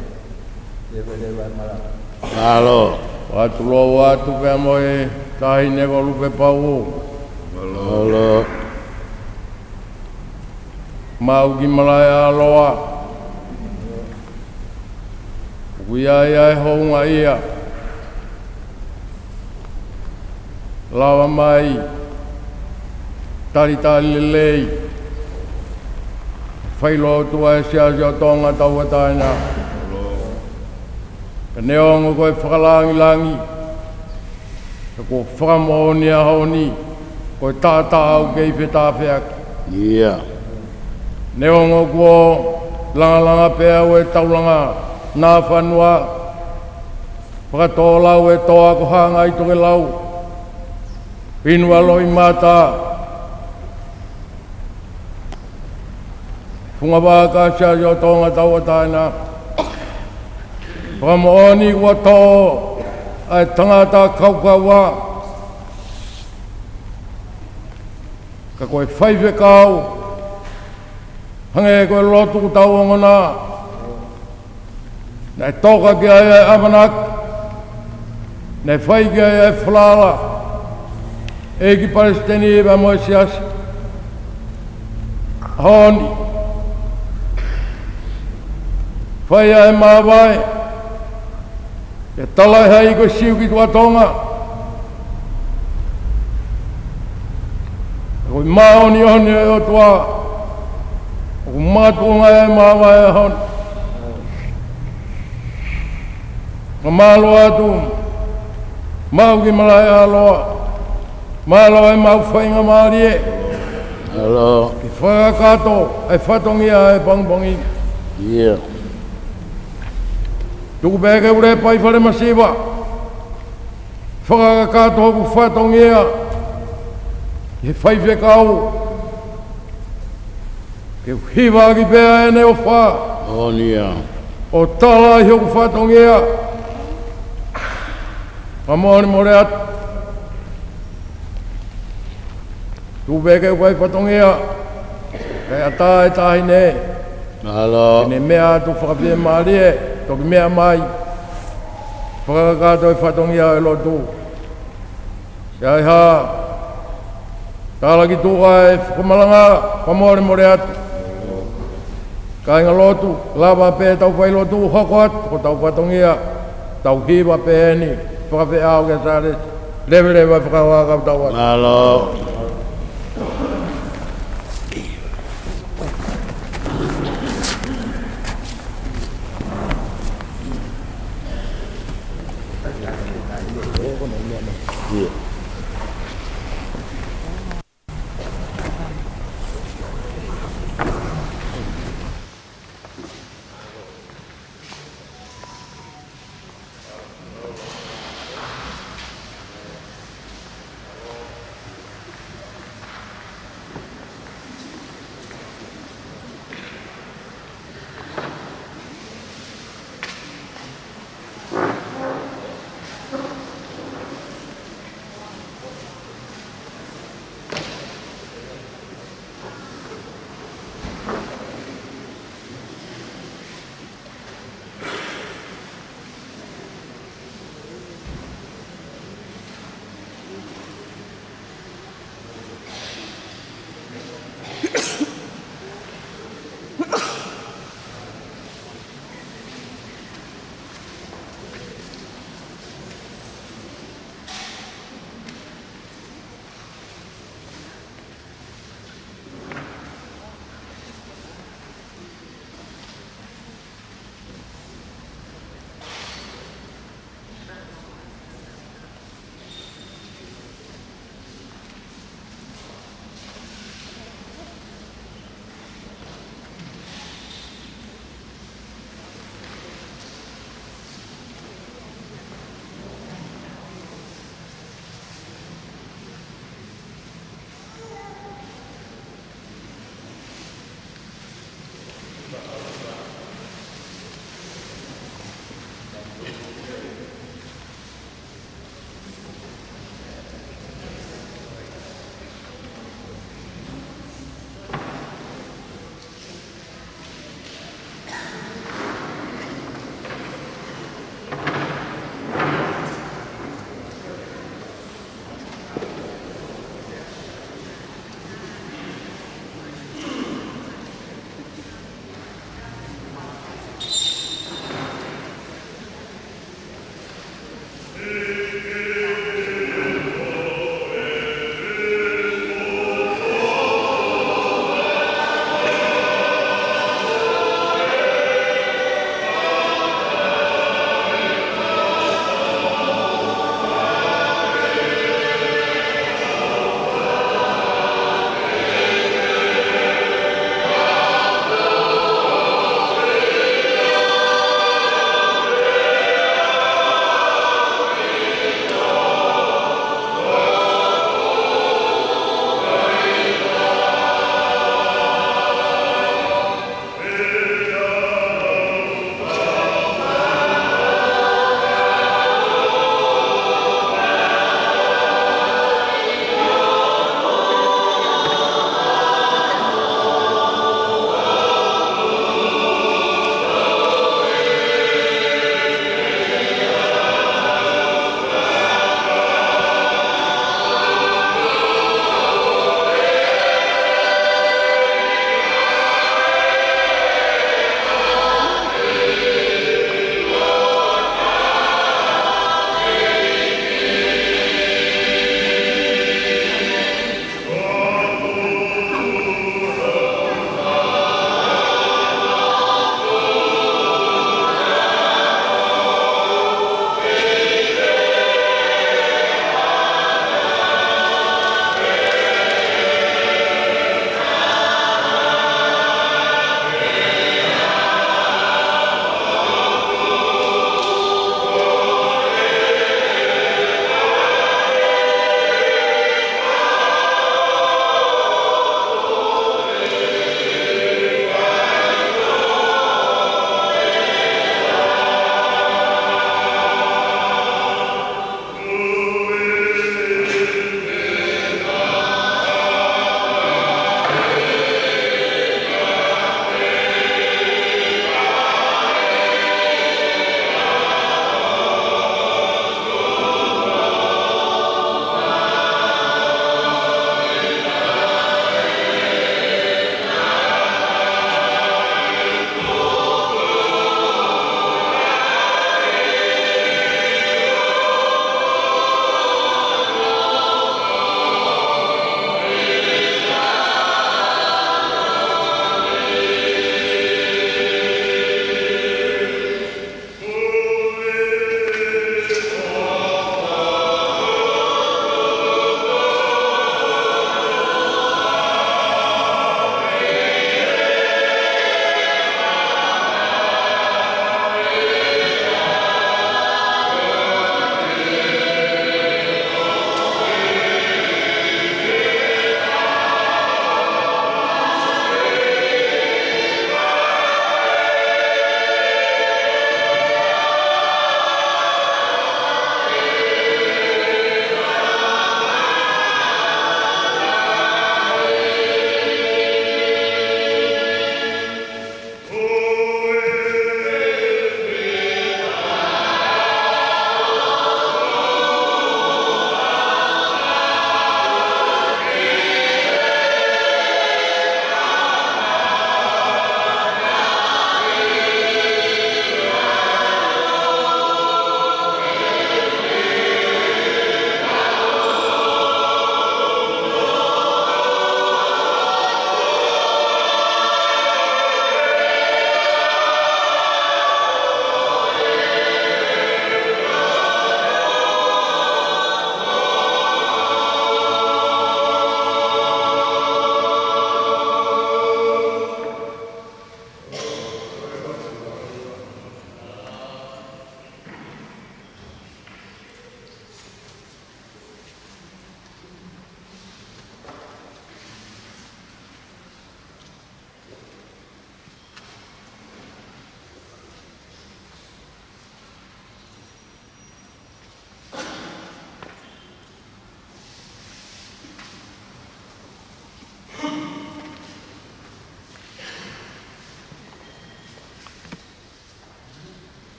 leveleva e malanga. Mālō. Atu lou atu pea mo e taʻahine ko Lupe Pau. Mālō. Mālō. Mau ki malaʻe ʻaloa. ʻOku ʻi ai ʻa e houngaʻia. Lava mai. Talitali lelei. Fai lotu ʻa e Siasi ʻo Tonga Tauʻatāina. Ka neongo ko e fakalangilangi. Ka kuo fakamoʻoni ʻa e ʻaho ni, ko e taʻataʻa ʻoku kei fetāfeaki. ʻIo. Neongo kuo langalanga pē ʻa e taulanga nā fanua, fakatōlau e toa ko Hangai Tokelau, Pinualoʻimata, Fungavaka Siasi ʻo Tonga Tauʻatāina. Fakamoʻoni kuo tō ʻa e tangata kaukaua. Ka ko e faifekau, hangē ko e lotu kuo tau ongona, naʻe toka ki ai ʻa e ʻamanaki, naʻe fai ki ai ʻa e falala, ʻEiki Palesiteni pea mo e Siasi. ʻAho ni, fai ʻa e māvae, ʻe tala ʻe hai ko e Siu ki Tuʻa Tonga. Ko e māʻoniʻoni ʻo e ʻOtua, ʻoku makatuʻunga ʻa e māvae ʻaho ni. Ka mālō atu, maʻu ki malaʻe ʻa loa, mālō ʻemau faingamālie. Mālō. Ke fakakakato ʻa e fatongia ʻa e pongipongi. ʻIo. Tuku pē ke u lepa ʻi fale masiva, fakakakato hoku fatongia ki he faifekau, ke u hivaʻaki pē ʻa ʻene ʻofa. ʻOku ne ʻo tala ʻi hoku fatongia. Fakamolemole atu. Tuku pē ke u fai fatongia, kae ʻatā e taʻahine. Mālō. Ke ne meʻa atu fakafiemālie, toki meʻa mai. Fakakakato e fatongia ʻo e lotu. ʻI ai ha talaki tuʻu ai e fakamalanga, fakamolemole atu. Kāinga lotu, lava pē tau fai lotu, hoko atu, ko hotau fatongia, tau hiva pē eni, fakafeʻao kia Sālesi, leveleva e fakakaukau tau atu. Mālō.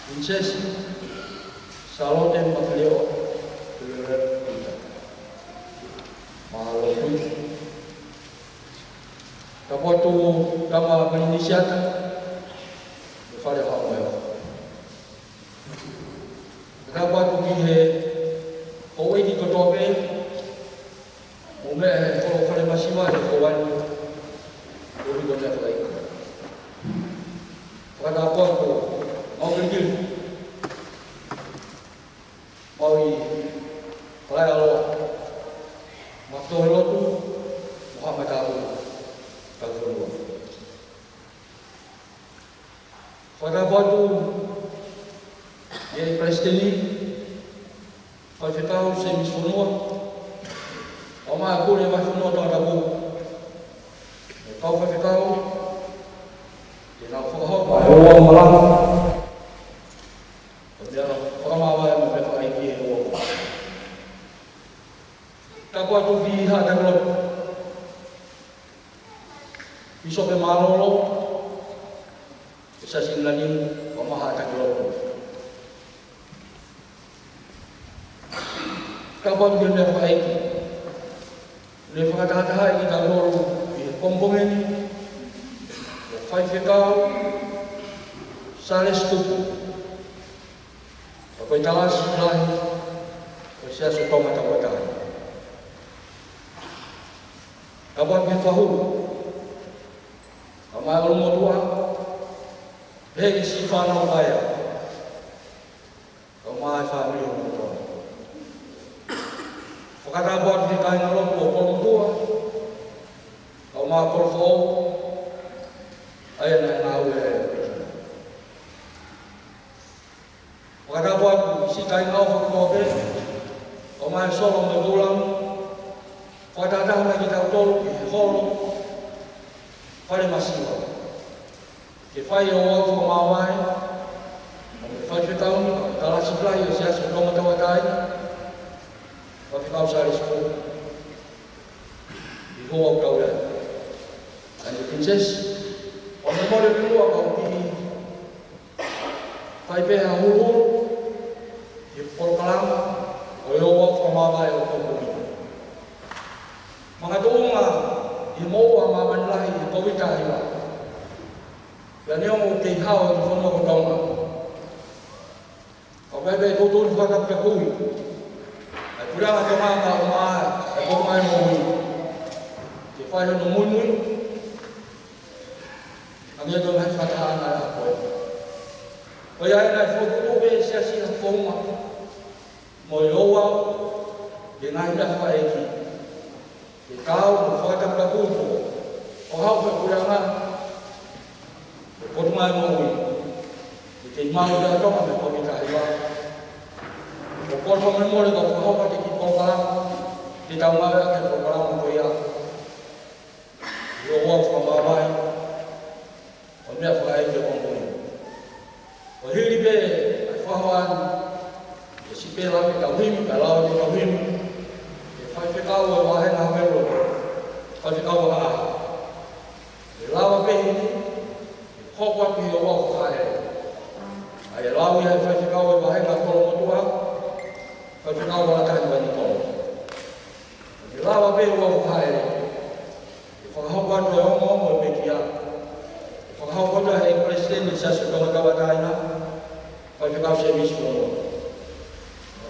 Pilinisesi Sālote Mafileʻo Tuʻileʻoleʻo Kuta. Mālō Kuta. Tapu atu Tama Pilinisiata, mo e Fale ʻo Haʻa Moheofo. Tapu atu ki he houʻeiki kotoa pē, mo e meʻa he kolo falemasiva ʻi he ʻaho ni, ʻoku ʻi ai e meʻa fakaʻeiki. Fakatapu atu, mau kilikili, mau ʻi Falaealoa, Mafitohelotu, mo Haʻa Matāpule, Taufonua. Fakatapu atu ki he Palesiteni, Faifekau Semisi Fonua, ʻo maʻu e pule ʻa e Vahefonua Tongatapu, mo e kau faifekau, ke nau fakahoko ʻa e ouau malanga, ʻo ne fakamāvae mo e meʻa fakaʻeiki he ouau. Tapu atu ki Haʻa Takilotu, Pīsope Mālōlō, ʻo e Siasi Ingilaní, ʻo maʻu Haʻa Takilotu. Tapu atu ki he meʻa fakaʻeiki, ne fakatahatahaʻi kitautolu ʻi he pongipongi ni, ʻe Faifekau Sālesi Tupu, ʻa ia ko e Talasi Lahi ʻo e Siasi ʻo Tonga Tauʻatāina. Tapu atu ki he fahu, kae ʻumaʻā e ʻulumotuʻa, pehē ki he siʻi fānau paea, kae ʻumaʻā e fāmili ʻo e motuʻa. Fakatapu atu ki he kāingalotu ʻo Kolomotuʻa, kae ʻumaʻā e kolo foʻou, ʻa ia naʻe ngāue ai. Fakatapu atu ki he siʻi kāinga ʻofa kotoa pē, kae ʻumaʻā e Solo mo e Kulamu, fakatahataha mai kitautolu ʻi he holo falemasiva, ke fai e ouau fakamāvae, mo e faifekau ni, Talasi Lahi ʻo e Siasi ʻo Tonga Tauʻatāina, Faifekau Sālesi Tupu, ʻi he ouau tau ia. Kae Pilinisesi, ʻoku mole pē muʻa kau ki fai pē ha huluhulu ʻi he polokalama ʻo e ouau fakamāvae ʻo e pongipongi ni. Makatuʻunga ʻi he moʻua ʻa māmani lahi ʻi he Kōviti taha hiva, pea neongo ʻoku kei hao ʻa e fonua ko Tonga, ka ʻoku ʻi ai pē e tuʻutuʻuni fakataputapui ʻa e Puleʻanga Tonga, kae ʻumaʻā e Potungāue Moʻui, ke fai hono muimui, hangē ko e ngaahi fakatahaʻanga ʻo e ʻaho ko eni. Ko ia ai naʻe fokotuʻu pē ʻe he Siasi ha founga mo e ouau, ki he ngaahi meʻa fakaʻeiki, ke kau mo fakataputapui, ʻo hao he Puleʻanga, mo e Potungāue Moʻui, ke kei maʻu ʻa Tonga mei he Kōviti taha hiva. ʻOku ou kole fakamolemole ka u fakahoko atu e kiʻi polokalama, ke tau ngāueʻaki e polokalama ko ia ʻi he ouau fakamāvae ʻo e meʻa fakaʻeiki ʻo e pongipongi ni. ʻO hili pē ʻa e fakahoa ni, ʻe siʻi pē lave ʻetau himi, kae lava ʻetau himi ʻe he faifekau ʻo e vāhenga Havelu, Faifekau Vakaʻaho. ʻE lava pē himi, ʻe hoko atu ki he ouau fakaʻele, ʻa ia ʻe lau ia ʻe he faifekau ʻo e vāhenga Kolomotuʻa, Faifekau Valatahi Vainikolo. ʻE lava pē ouau fakaʻele, ʻe fakahoko atu e ongoongo ʻo e pekia, ʻe fakahoko atu ʻe he Palesiteni ʻo e Siasi ʻo Tonga Tauʻatāina, Faifekau Semisi Fonua.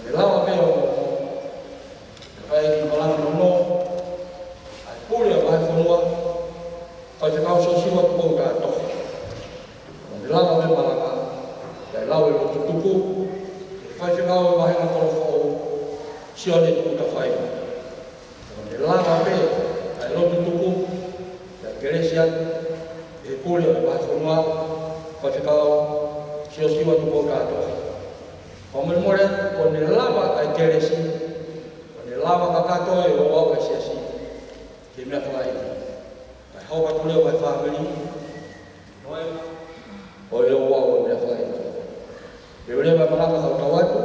ʻE lava pē ʻo, ʻe fai e kiʻi malanga nounou ʻa e pule ʻo e vahefonua, Faifekau Siosiua Tupou Tatofa. ʻE lava pē malanga, kae lau e lotu tupu ʻe he faifekau ʻo e vāhenga kolo foʻou, Sione Tuʻi Tafai. ʻE lava pē ʻa e lotu tupu, kae kelesi atu ʻe he pule ʻo e vahefonua, Faifekau Siosiua Tupou Tatofa. Fakamolemole, ʻoku ne lava ʻa e kelesi, ʻoku ne lava kakato e ouau ʻa e Siasi ki he meʻa fakaʻeiki. Kae hoko atu leva e fāmili, ʻo e ouau ʻo e meʻa fakaʻeiki. Leveleva e malanga, tau tau atu,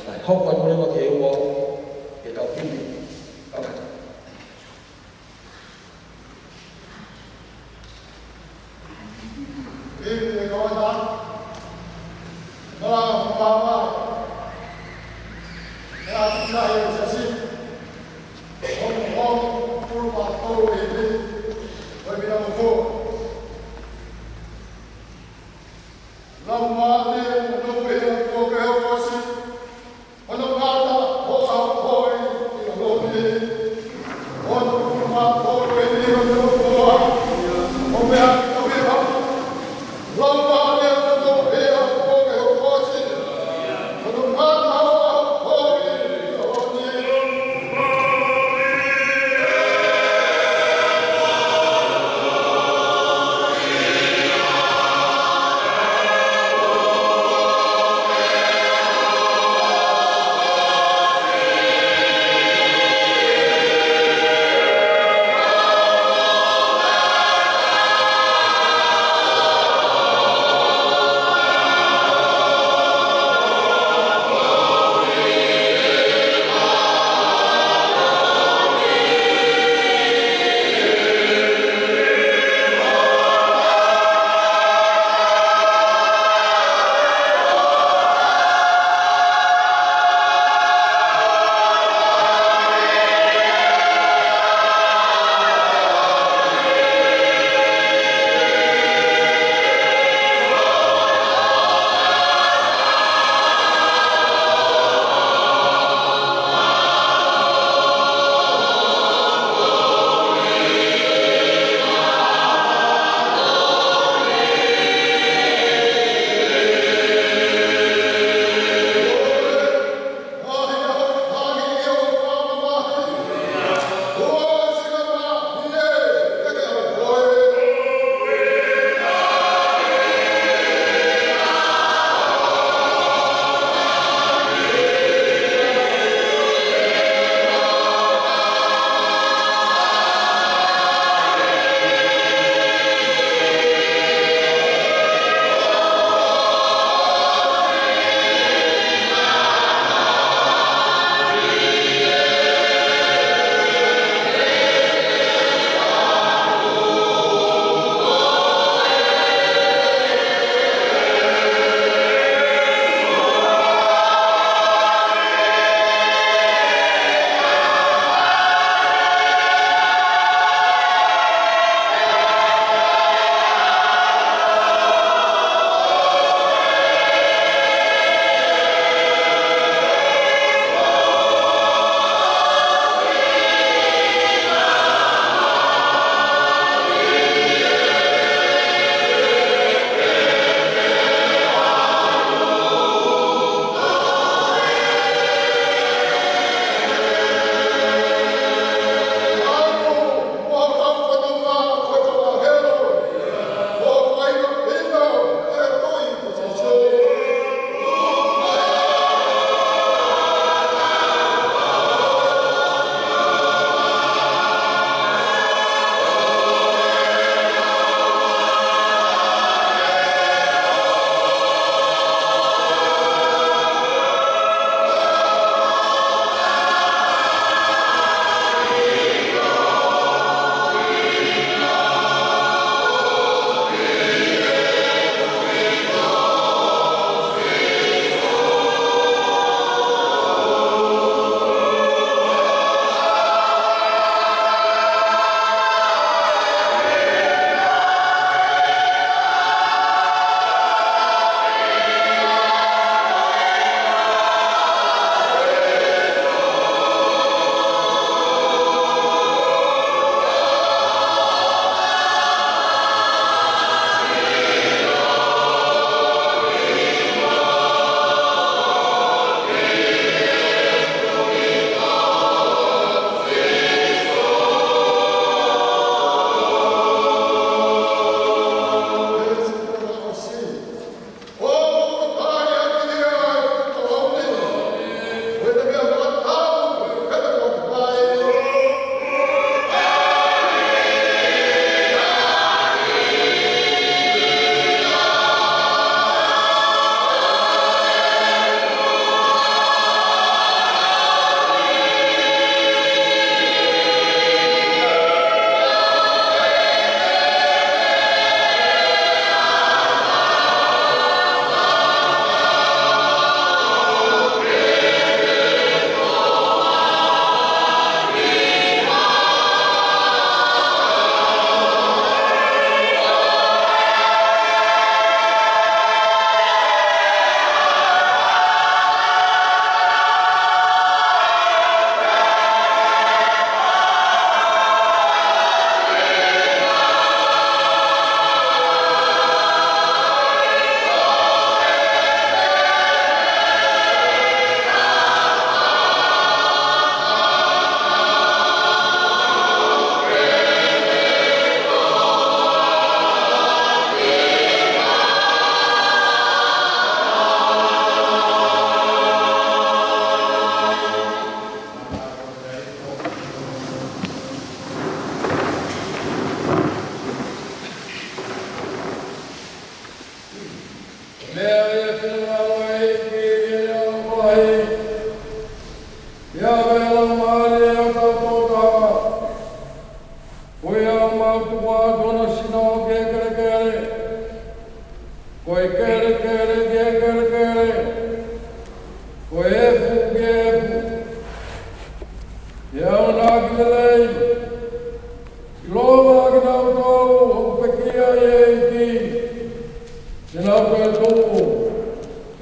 kae hoko atu leva ki he ouau, ke tau himi. Kamata.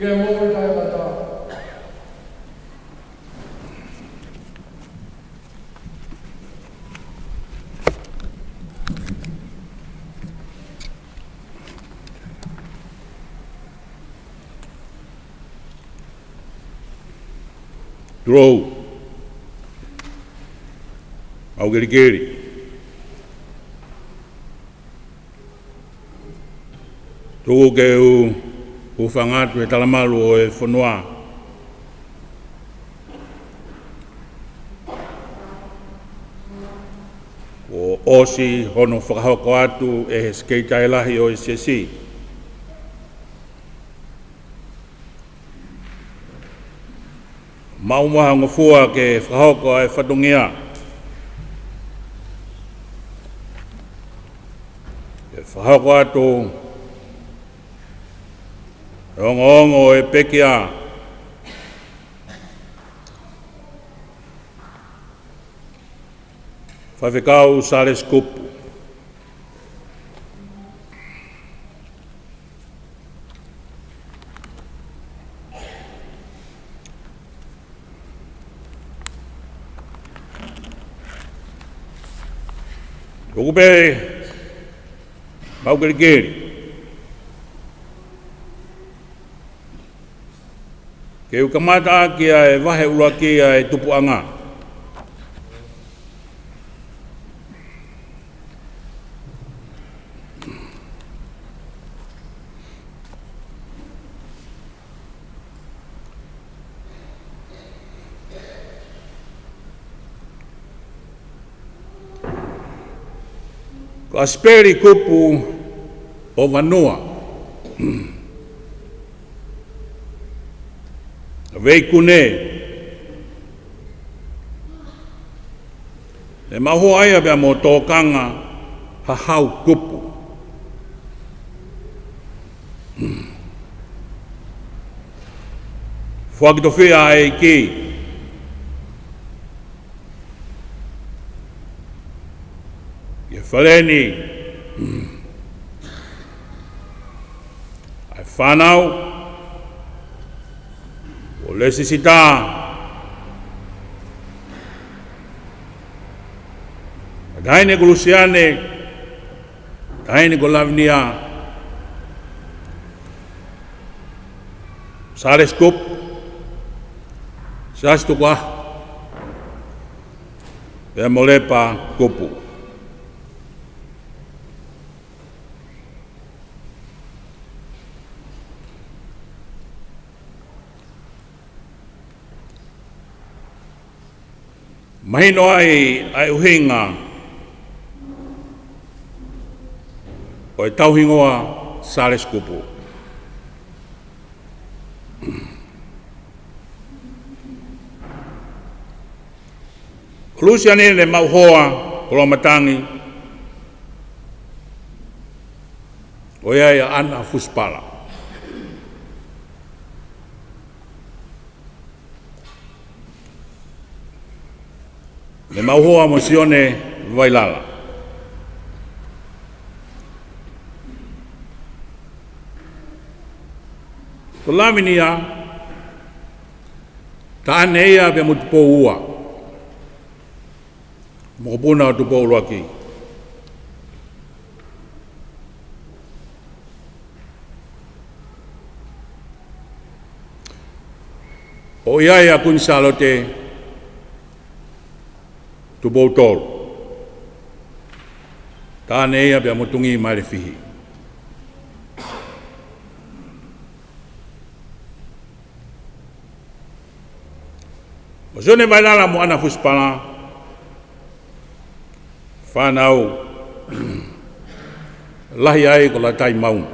Ke moʻui taʻengata. Tulou. Maʻukelikeli. Tuku ke u hūfanga atu he talamalu ʻo e fonua. Kuo ʻosi hono fakahoko atu ʻe he Sekelitali Lahi ʻo e Siasi. Maʻu mai ha ngofua ke fakahoko ʻa e fatongia. Ke fakahoko atu e ongoongo ʻo e pekia. Faifekau Salesi Kupu. Tuku pē Maʻukelikeli. Ke u kamata ʻaki ʻa e vahe ʻuluaki ʻa e Tupuʻanga. Ko ʻAsipeli Kupu ʻo Vanua. Veikune. Ne mau hoa ia pea mo Tokanga Hahau Kupu. Foaki tofiʻa ʻa e ʻEiki ki he fale ni ʻa e fānau ʻo Lesisita, ʻa e taʻahine ko Lusiane, taʻahine ko Lavinia, Salesi Kupu, Siaosi Tukuʻaho, pea mo Lepa Kupu. Mahino ai ʻa e ʻuhinga ʻo e tauhingoa Salesi Kupu. Ko Lusiane ne mau hoa, koloa matangi, ʻo ia ʻia ʻAna Fusipala. Ne mau hoa mo Sione Vailala. Ko Lavinia, taʻahine ia pea mo Tupou Ua, mokopuna ʻo Tupou ʻUluaki. ʻO ia ʻia Kuini Sālote Tupou Tolu, taʻahine ia pea mo Tungī Mailefihi. Ko Sione Vailala mo ʻAna Fusipala, fānau lahi ai ko Latai Mauna.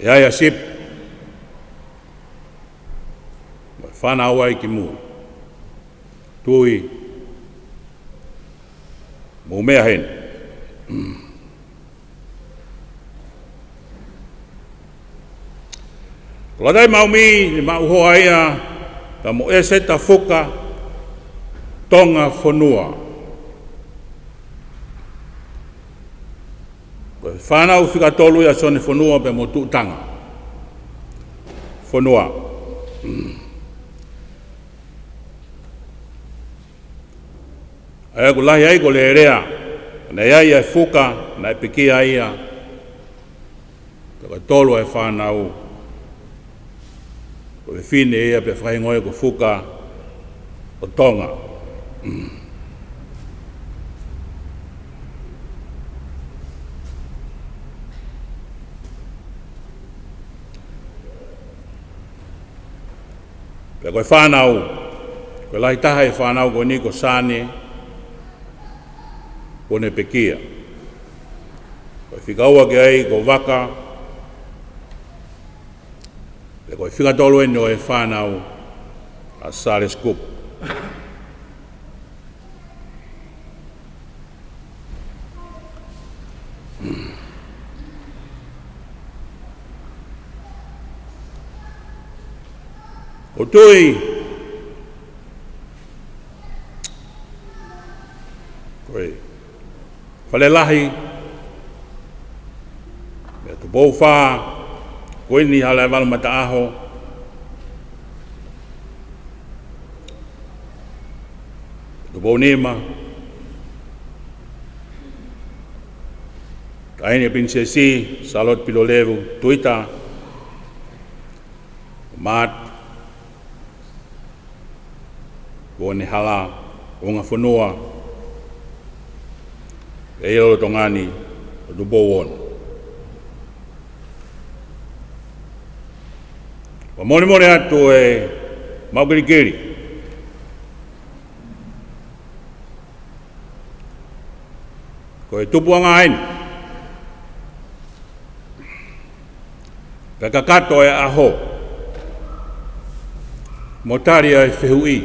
ʻE ai ʻa Sipi, fānau ai ki mui, Tui, mo Meʻa heni. Ko Latai Maumi, ne mau hoa ia pea mo ʻEseta Fuka Tonga Fonua. Fānau fika tolu ia ʻa Sione Fonua pea mo Tuʻutanga Fonua. ʻA ia ʻoku lahi ai ko Lelea, naʻe ʻi ai ʻa e fuka, naʻe pekia ia. Pea ko e tolu ʻa e fānau, ko e fefine ia pea fakahingoa ko Fuka ʻo Tonga. Pea ko e fānau, ko e lahi taha ʻi he fānau ko eni ko Sane, kuo ne pekia. Ko e fika ua ki ai ko Vaka, pea ko e fika tolu eni ʻo e fānau ʻa Sālesi Kupu. ʻOku ou tui ko e Falelahi, mei Tupou Fā, ko eni hala ʻe valu mataʻaho, Tupou Nima, Taʻahine Pilinisesi Sālote Pilolevu Tuita, Maat, ko eni hala ʻo e fonua ʻe ʻi lolotonga ni ʻo Tupou Ono. Fakamolemole atu ʻe maʻu kilikili. Ko e tupuʻanga eni. Pea kakato e ʻaho mo tali ʻa e fehuʻi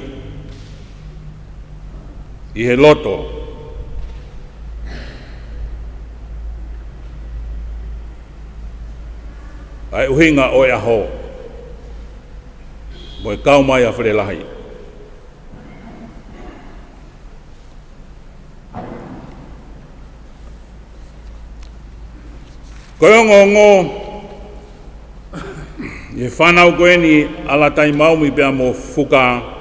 ʻi he loto ʻa e ʻuhinga ʻo e ʻaho mo e kau mai ʻa Falelahi. Ko e ongoongo ʻi he fānau ko eni ʻa Lātai Maumi pea mo Fuka,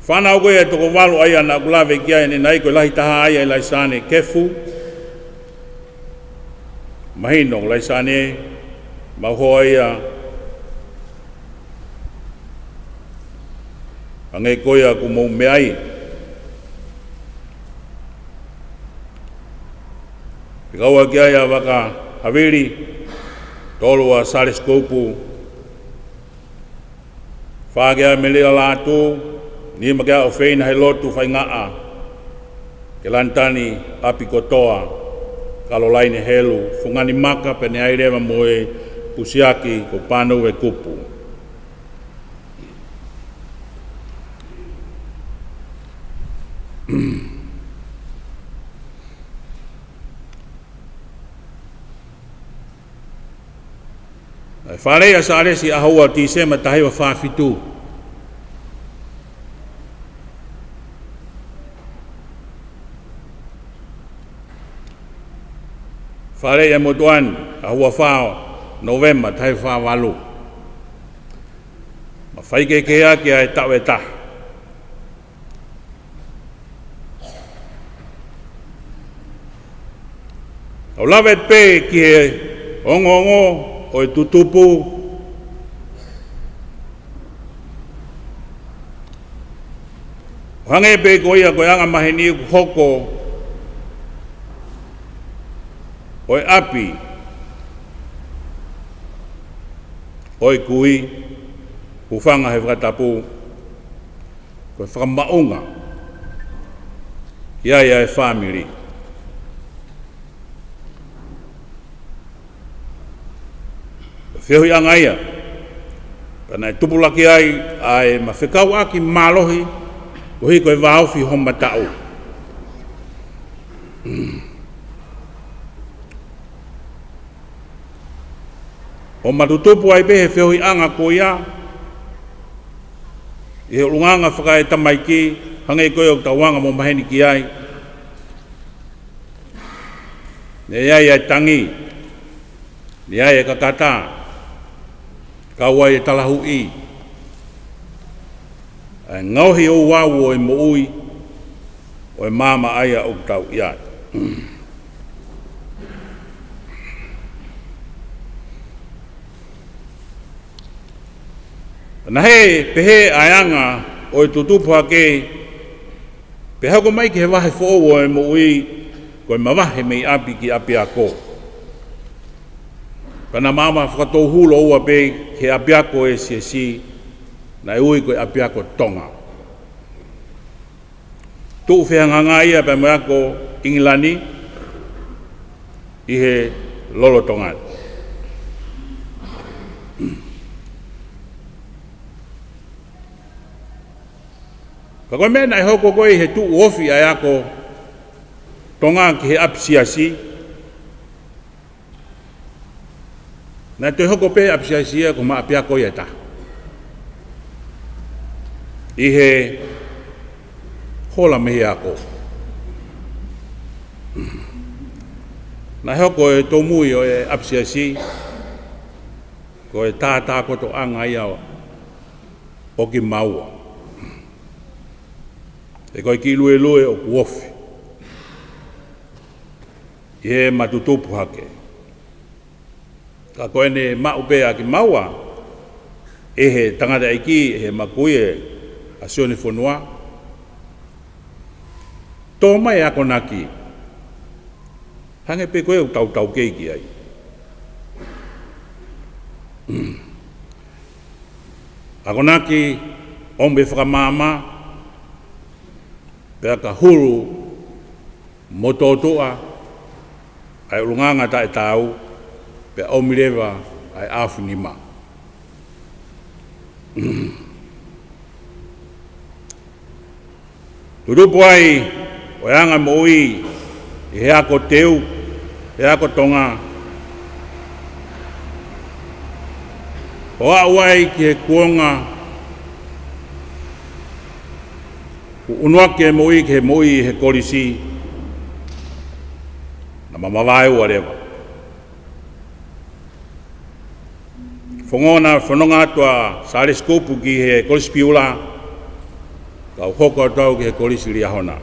fānau ko ia ʻe toko valu ʻa ia naʻa ku lave ki ai ʻanenai, ko e lahi taha ʻa ia ʻi Laisane Kefu. Mahino ko Laisane, mau hoa ia. Hangē ko ia ʻoku mou meʻa ai. Fika ua ki ai ʻa Vaka Havili, tolu ʻa Sālesi Kupu, fā ki ai ʻa Melila Lātū, nima ki ai ʻa ʻOfeina Helotu Faingaʻa, Kelanitani ʻApikotoa, Kalolaine Helu, Fungani Maka, pea ne ʻai leva mo e pusiaki ko Pānou e Kupu. ʻA e fālei ʻa Sālesi ʻaho ua Tīsema taha hiva fā fitu. Fālei ʻa Motuʻani ʻaho ua fā Nōvema taha hiva fā valu. Mafai ke kehe ʻaki ʻa e taʻu ʻe taha. ʻOku ou lave pē ki he ongoongo ʻo e tutupu. ʻO hangē pē ko ia ko e anga maheni ʻoku hoko ʻo e ʻapi ʻo e kui, hūfanga he fakatapu, ko e fakamaʻunga ki ai ʻa e fāmili. Ko e feohiʻanga ia, pea naʻe tupulaki ai ʻa e mafekauʻaki mālohi, koeʻuhi ko e vāofi hoʻo mataʻu. ʻO matutupu ai pē he feohiʻanga ko ia, ʻi he ʻulungaanga fakaetamaiki, hangē ko ia ʻoku tau anga mo maheni ki ai. Naʻe ʻi ai e tangi, naʻe ʻi ai e kakata, kau ai e talahuʻi, ʻa e ngaohi ouau ʻo e moʻui ʻo e maama ʻa ia ʻoku tau ʻi ai. Naʻe pehē ʻa e anga ʻo e tutupu hake, pea hoko mai ki he vahe foʻou ʻo e moʻui, ko e mavahe mei ʻapi ki ʻapiako. Pea naʻa mau fakatouhulu ʻo ua pē ki he ʻapiako ʻo e siasi, naʻe ui ko e ʻApiako Tonga. Tuʻu fehangahangai ia pea mo e ako ʻIngilani ʻi he lolotonga ni. Ka ko e meʻa naʻe hoko ko ē ʻi he tuʻu ofi ʻa e ako Tonga ki he ʻapi siasi, naʻe toe hoko pē ʻapi siasi ia ko homa ʻapiako ia ʻe taha ʻi he hola mei he ako. Naʻe hoko e tōmui ʻo e ʻapi siasi ko e tātākotoʻanga ia ʻo kimaua. He ko e kiʻi luelue ʻoku ofi ʻi heʻema tutupu hake. Ka ko ʻene maʻu pē ʻa kimaua ʻe he tangataʻeiki, ʻe he makuie ʻa Sione Fonua, tō mai e akonaki, hangē pē ko ē ʻoku tau taukei ki ai. Akonaki ʻomi e fakamaama, pea ka hulu mo tōtuʻa ʻa e ʻulungaanga taʻetaau, pea ʻomi leva ʻa e ʻaofinima. Tutupu ai ʻo e anga moʻui ʻi he ako teu, he ako Tonga, ʻo aʻu ai ki he kuonga kuo ʻunuaki e moʻui ki he moʻui ʻi he kolisi, naʻa ma mavaeua leva. Fononga, fononga atu ʻa Salesi Kupu ki he Kolisi Piula, kau hoko atu au ki he Kolisi Liahona.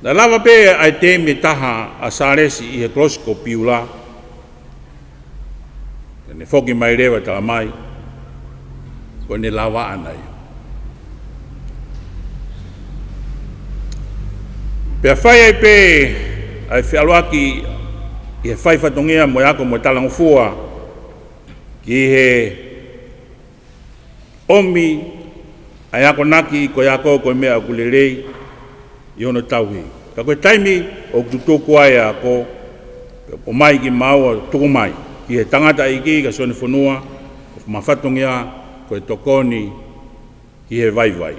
Naʻe lava pē ʻa e teemi ʻe taha ʻa Salesi ʻi he Kolisi ko Piula, pea ne foki mai leva ʻo talamai ko ʻene lavaʻa ia. Pea fai ai pē ʻa e feʻaluʻaki ʻi he fai fatongia mo e ako mo e talangofua ki he ʻomi ʻa e akonaki ko e ako ko e meʻa ʻoku lelei ʻi hono tauhi. Ka ko e taimi ʻoku tutuku ai e ako, ʻomai kimaua, tuku mai ki he tangataʻeiki ko Sione Fonua, ʻo ma fatongia ko e tokoni ki he vaivai.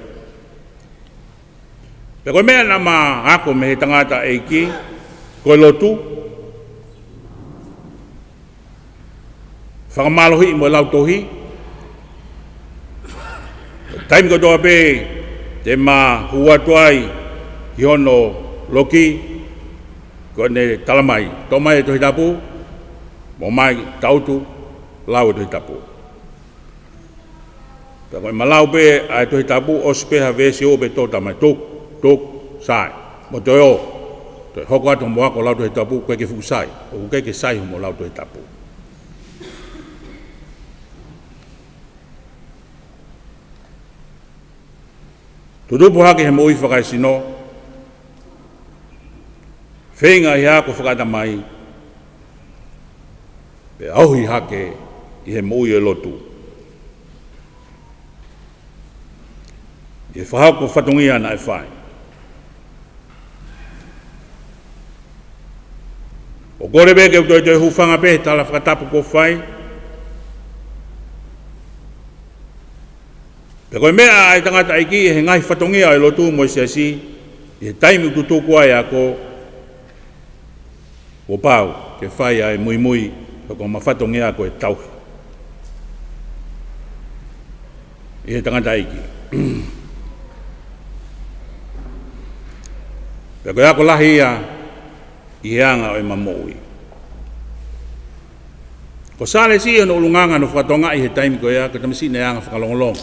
Pea ko e meʻa naʻa ma ako mei he tangataʻeiki, ko e lotu, fakamālohiʻi mo e lautohi. Taimi kotoa pē te ma hū atu ai ki hono loki, ko ʻene talamai, toʻo mai e Tohi Tapu, mo ʻomai, tangutu, lau e Tohi Tapu. Pea ko ʻema lau pē ʻa e Tohi Tapu, ʻosi pē ha veesi ʻo pē tō, talamai, tuku, tuku, sai, mo toe ō, toe hoko atu homo ako lau Tohi Tapu, ʻoku ʻikai ke fuʻu sai, ʻoku ʻikai ke sai homo lau Tohi Tapu. Tutupu hake he moʻui fakaesino, feinga ʻi he ako fakaʻatamai, pea ohi hake ʻi he moʻui ʻo e lotu, ʻi he fakahoko fatongia naʻe fai. ʻOku ou kole pē ke u toe toe hūfanga pē he tala fakatapu kuo fai. Pea ko e meʻa ʻa e tangataʻeiki ʻi he ngaahi fatongia ʻo e lotu mo e siasi, ʻi he taimi ʻoku tutuku ai e ako, kuo pau ke fai ʻa e muimui, ko homa fatongia ko e tauhi ʻi he tangataʻeiki. Pea ko e ako lahi ia ʻi he anga ʻo ʻema moʻui. Ko Sālesi hono ʻulungaanga, hono faka-Tonga ʻi he taimi ko ia, ko e tamasiʻi naʻe anga fakalongolongo,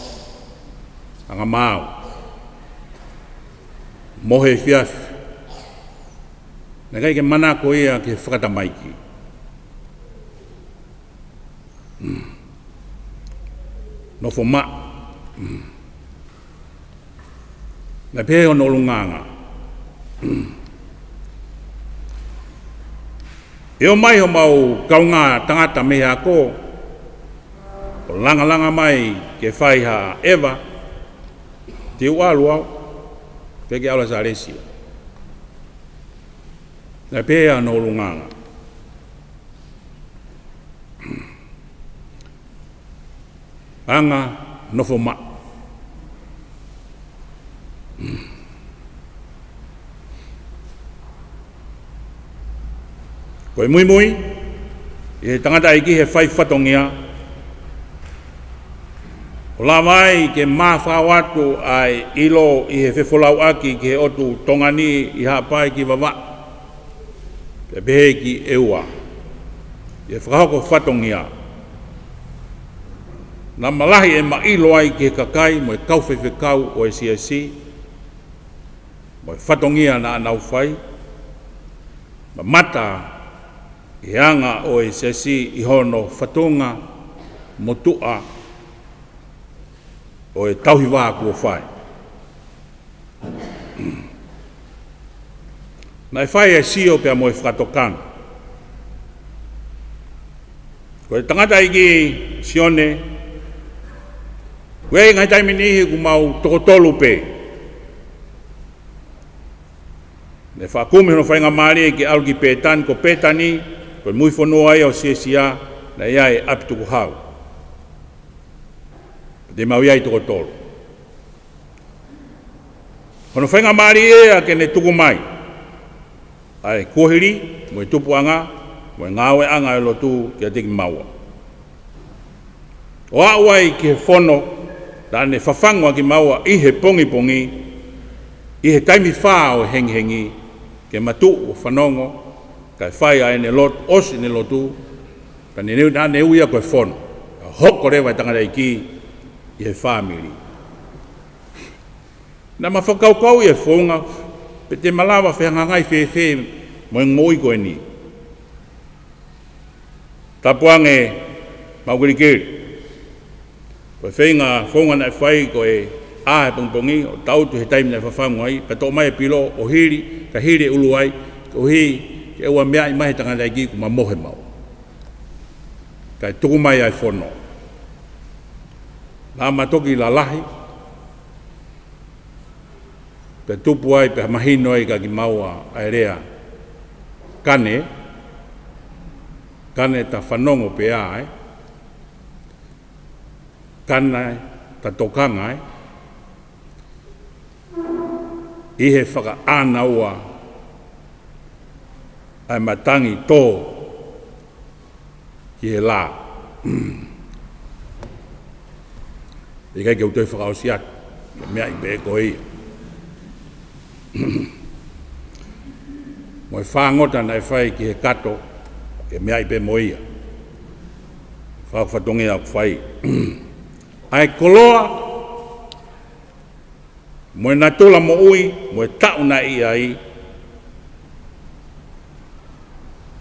anga maau, mohe efiafi. Naʻe ʻikai ke manako ia ki he fakatamaiki. Mm. Nofo maʻa. Mm. Naʻe pehē hono ʻulungaanga: ʻE ō mai homau kaungā tangata mei he ako, ʻo langalanga mai ke fai ha ʻeva, te u ʻalu au. Ke ke ʻalu ʻa Sālesi. Naʻe pehē hono ʻulungaanga. Anga nofo maʻa. Ko e muimui ʻi he tangataʻeiki he fai fatongia, ʻo lava ai ke mafao atu ʻa e ʻilo ʻi he fefolauʻaki ki he ʻotu Tonga ni ʻi Haʻapai ki Vavaʻu. Pea pehē ki ʻEua, ʻi he fakahoko fatongia, naʻa ma lahi ʻema ʻilo ai ki he kakai mo e kau faifekau ʻo e siasi, mo e fatongia naʻa nau fai, mamata ʻi he anga ʻo e siasi ʻi hono fatongia motuʻa ʻo e tauhi vā kuo fai. Naʻe fai e sio pea mo e fakatokanga. Ko e tangataʻeiki Sione, ʻoku ʻi ai e ngaahi taimi ʻe niʻihi ʻoku mau toko tolu pē. Naʻe faʻa kumi hono faingamālie ke ʻalu ki Pētani, ko Pētani ko e muifonua ia ʻo Siasia, naʻe ʻi ai e ʻapi tukuhau. Te mau ʻi ai toko tolu. Hono faingamālie ia ke ne tuku mai ʻa e kuohili mo e tupuʻanga mo e ngāueʻanga ʻo e lotu kiate kimaua, ʻo aʻu ai ki he fono naʻa ne fafangu ʻa kimaua ʻi he pongipongi, ʻi he taimi fā ʻo e hengihengi, ke ma tuʻu ʻo fanongo, kae fai ʻa ʻene lotu, ʻosi ʻene lotu, ka ne neu, naʻa ne ui ia ko e fono. Ka hoko leva e tangataʻeiki ʻi he fāmili. Naʻa ma fakakaukau ʻi he founga pe te ma lava fehangahangai fēfē mo e moʻui ko eni. Tapu ange mau kelikeli. Ko e feinga founga naʻe fai ko e ʻā he pongipongi ʻo tangutu he taimi naʻe fafangu ai, pea toʻo mai e pilo ʻo hili, ka hili e ʻulu ai, koeʻuhi ke ʻoua meaʻi mai he tangataʻeiki kuo ma mohe maʻu. Kae tuku mai ʻa e fono. Naʻa ma toki lalahi, pea tupu ai, pea mahino ai kia kimaua ʻa e lea: Kane, kane ta fanongo pē ā, ē? Kane ta tokanga, ē? ʻI he fakaʻānaua ʻa e matangi tō ki he lā. ʻIkai ke u toe fakaʻosi atu, ke meaʻi pē ko ia. Mo e fāngota naʻe fai ki he kato, ke meaʻi pē mo ia. Fakafatongia ʻoku fai. ʻA e koloa mo e natula moʻui mo e taʻu naʻe ʻi ai,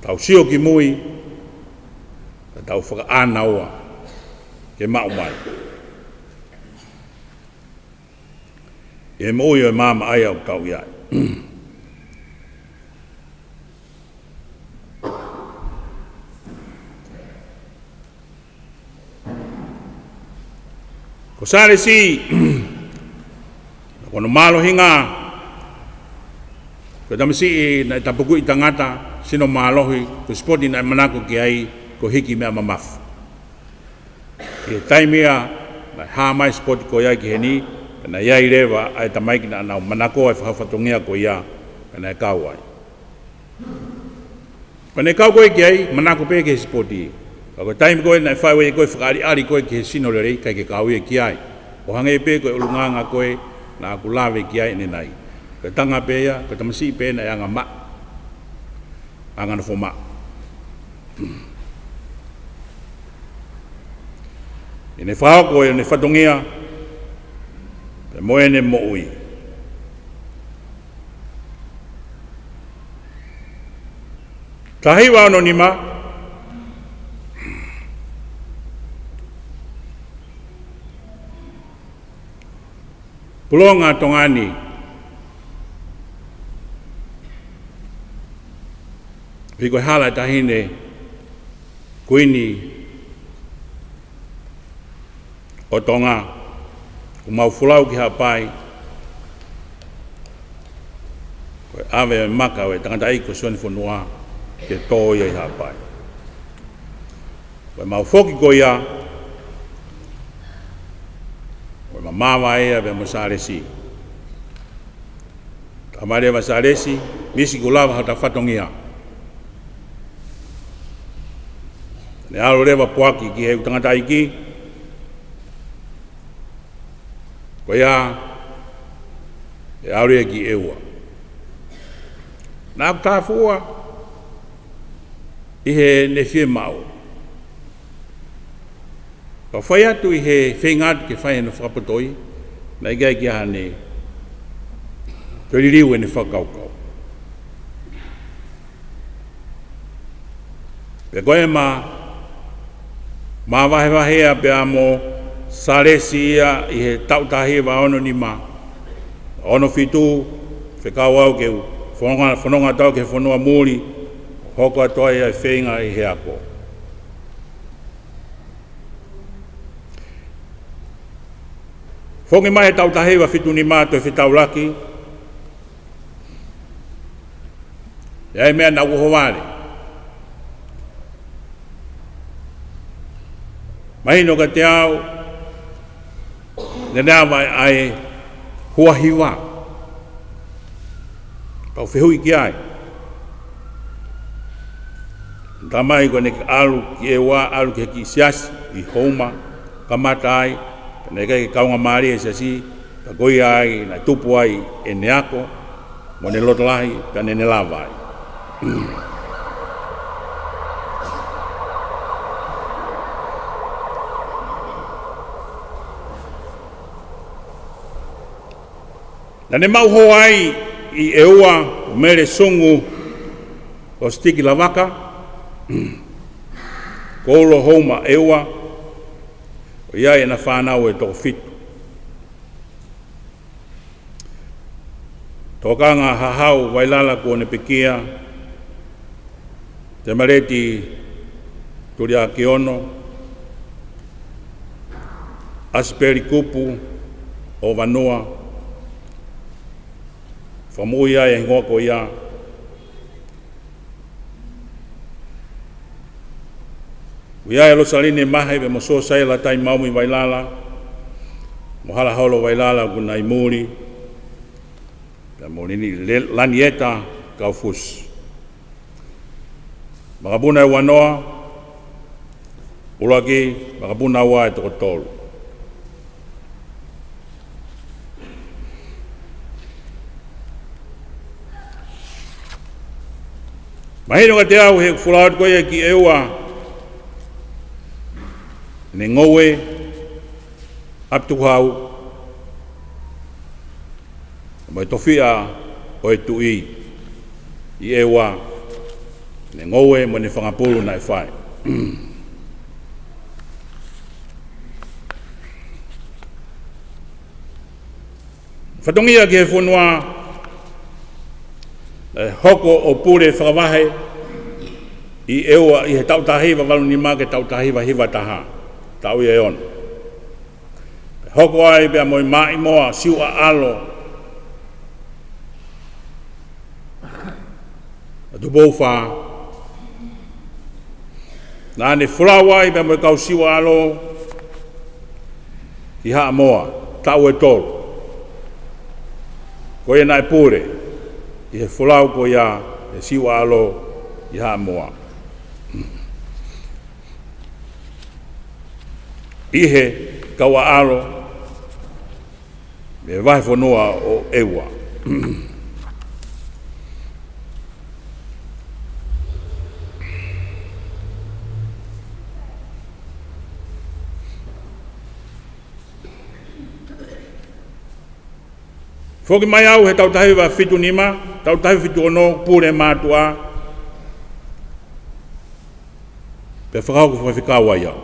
tau sio ki mui, ka tau fakaʻānaua ke maʻu mai ʻi he moʻui ʻo e maama ʻa ia ʻoku tau ʻi ai. Ko Sālesi, ko hono mālohinga, ko e tamasiʻi naʻe tapukuʻi tangata, sino mālohi, ko e sipoti naʻe manako ki ai ko e hiki meʻa mamafa. ʻI he taimi ia naʻe hā mai e sipoti ko ia ki heni, pea naʻe ʻi ai leva ʻa e tamaiki naʻa nau manako ʻa e fakafatongia ko ia, pea naʻe kau ai. Pea ne kau ko ē ki ai, manako pē ki he sipoti. Ka ko e taimi ko ē naʻe fai ai ko ē fakaʻaliʻali ko ē ki he sino lelei, ʻikai ke kau ia ki ai. ʻO hangē pē ko e ʻulungaanga ko ē naʻa ku lave ki ai ʻanenai. Ko e tangata pē ia, ko e tamasiʻi pē naʻe anga maʻa. Anga nofo maʻa. ʻI heʻene fakahoko ʻene fatongia, pea mo ʻene moʻui. Taha hiva ono nima. Pulonga Tonga ni. Pea ko e hala ʻo e taʻahine Kuini ʻo Tonga, kuo mau folau ki Haʻapai, ko e ʻave ʻo e maka ʻo e tangataʻeiki ko Sione Fonua, ke tō ia ʻi Haʻapai. Ko ʻemau foki ko ia, ko e māvae ia pea mo Sālesi. Talamai leva ʻe Sālesi, misi kuo lava hota fatongia. Ne ʻalu leva ʻo poaki ki he ʻū tangataʻeiki, ko ia, ʻe ʻalu ia ki ʻEua. Naʻa ku tāfuʻua ʻi heʻene fiemaʻu. Ka fai atu ʻi he feinga atu ke fai hono fakapotoi, naʻe ʻikai ke ʻi ai haʻane toe liliu ʻene fakakaukau. Pea ko ʻema, māvahevahe ia pea mo Sālesi ia ʻi he taʻu taha hiva ono nima, ono fitu, fekau au ke u fononga, fononga atu au ki he fonua muli, hoko atu ai ʻa e feinga ʻi he ako. Foki mai he taʻu taha hiva fitu nima, toe fetaulaki, ʻi ai e meʻa naʻa ku ʻohovale. Mahino kiate au, naʻe ʻi ai ʻa e hua hiva. Kau fehuʻi ki ai. Talamai ko ʻene ʻalu ki ʻEua, ʻalu ki he kiʻi siasi ʻi Houma, kamata ai, pea naʻe ʻikai ke kaunga mālie e siasi, pea ko ia ai naʻe tupu ai ʻene ako, mo ʻene loto lahi, pea naʻa ne lava ai. Naʻa ne maʻu hoa ai ʻi ʻEua, Mele Sungu, ʻo Sitiki Lavaka, Koulo Houma ʻEua, ʻo ʻi ai ʻena fānau ʻe toko fitu. Tokanga Hahau Vailala kuo ne pekia, Temaleti Tuliakiono, ʻAsipeli Kupu ʻo Vanua, fakamoʻui ai e hingoa ko ia. ʻOku ʻi ai ʻa Losaline Mahe pea mo Sosaila Taimaomi Vailala, mo Halaholo Vailala kuo nau muli, pea mo Lini-, Le-, Lanieta Kaufusi. Makapuna ʻe uanoa, ʻuluaki, makapuna ua ʻe toko tolu. Mahino kiate au he folau atu ko ia ki ʻEua, ne ngoue, ʻapi tukuhau, mo e tofiʻa ʻo e tuʻi ʻi ʻEua, ne ngoue mo ʻene fanga pulu naʻe fai. Fatongia ki he fonua, ʻe hoko ʻo pule fakavahe ʻi ʻEua ʻi he taʻu taha hiva valu nima ki he taʻu taha hiva hiva taha, taʻu ia ʻe ono. Hoko ai pea mo e Maʻimoa Siuʻaʻalo ʻa Tupou Fā. Naʻa ne folau ai pea mo e kau Siuʻaʻalo ki Haʻamoa, taʻu ʻe tolu. Ko ia naʻe pule ʻi he folau ko ia ʻe Siuʻaʻalo ʻi Haʻamoa, ʻi he kau ʻaʻalo mei he vahefonua ʻo ʻEua. Foki mai au he taʻu taha hiva fitu nima, taʻu taha hiva fitu ono, pule mātuʻa, pea fakahoko faifekau ai au.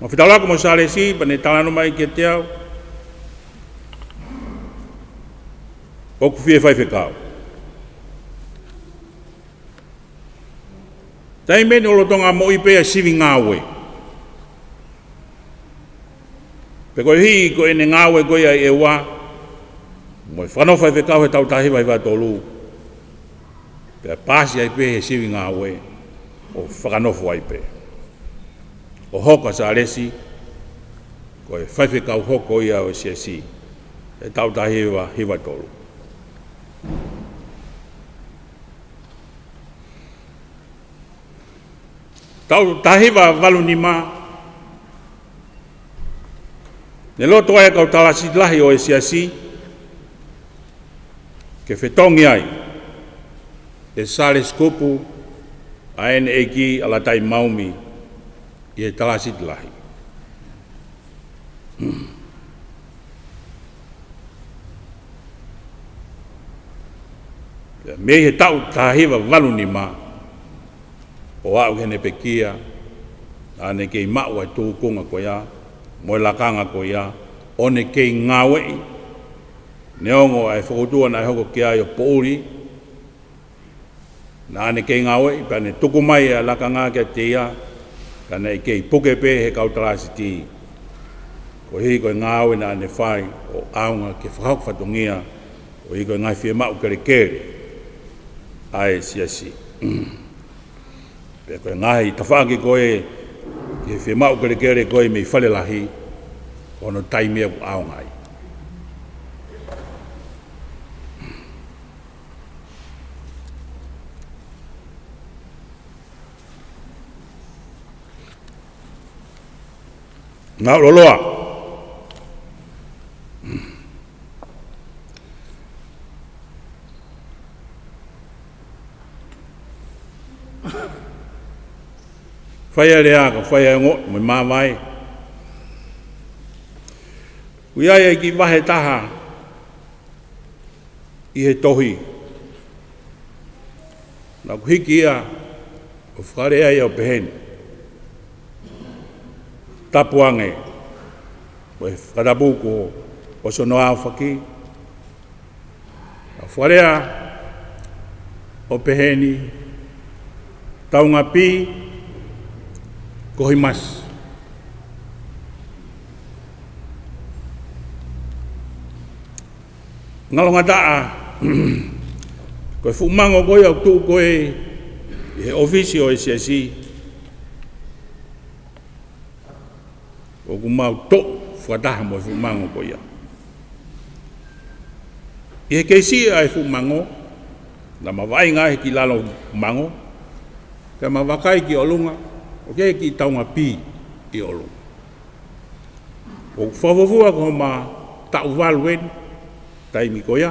Mo fetaulaki mo Sālesi, pea ne talanoa mai kiate au, ʻoku fie faifekau. Taimi ʻeni ʻoku lolotonga moʻui pē ʻa e sivi ngāue. Pea koeʻuhi ko ʻene ngāue ko ia ʻi ʻEua, mo e fakanofo faifekau he taʻu taha hiva hiva tolu, pea paasi ai pē he sivi ngāue, ʻo fakanofo ai pē. ʻO hoko ʻa Sālesi ko e faifekau hoko ia ʻo e Siasi he taʻu taha hiva hiva tolu. Taʻu taha hiva valu nima, ne loto ai e kau talāsiti lahi ʻo e Siasi ke fetongi ai ʻe Sālesi Kupu ʻa ʻEne ʻEiki ʻa Latai Maumi ʻi he talāsiti lahi. Pea mei he taʻu taha hiva valu nima ʻo aʻu ki heʻene pekia, naʻa ne kei maʻu ʻa e tūkunga ko ia mo e lakanga ko ia, ʻo ne kei ngāueʻi, neongo ʻa e fokoutua naʻe hoko ki ai ʻo poʻuli, naʻa ne kei ngāueʻi pea ne tuku mai ʻa e lakanga kiate ia, ka naʻe kei puke pē he kau talāsiti, koeʻuhi ko e ngāue naʻa ne fai ʻo ʻaonga ke fakahoko fatongia, koeʻuhi ko e ngaahi fiemaʻu kelekele ʻa e Siasi. Pea ko e ngaahi tafaʻaki ko ē ki he fiemaʻu kelekele ko ē mei Fale Lahi, ko hono taimi ia ʻoku ʻaonga ai. Ngāue loloa. Fai ʻa e lea, ka fai ʻa e ongoʻi mo e māvae. ʻOku ʻi ai e kiʻi vahe ʻe taha ʻi he tohi naʻa ku hiki ia ʻo fakalea ia ʻo pehē ni: Tapu ange, ko e fakatapu kuo ʻosi hono aofaki. Naʻa ku fakalea ʻo pehē ni: Taungapi, kohi masi. Ngalongataʻa, ko e fuʻu mango ko ia ʻoku tuʻu ko ē ʻi he ʻōfisi ʻo e Siasi, ʻoku mau toʻu fakataha mo e fuʻu mango ko ia. ʻI he kei siʻi ʻa e fuʻu mango, naʻa ma vaʻinga he kiʻi lalo mango, pea ma vakai ki ʻolunga, ʻoku ʻi ai e kiʻi taungapi ʻi ʻolunga. ʻOku fakafuofua ko homa taʻu valu eni, taimi ko ia,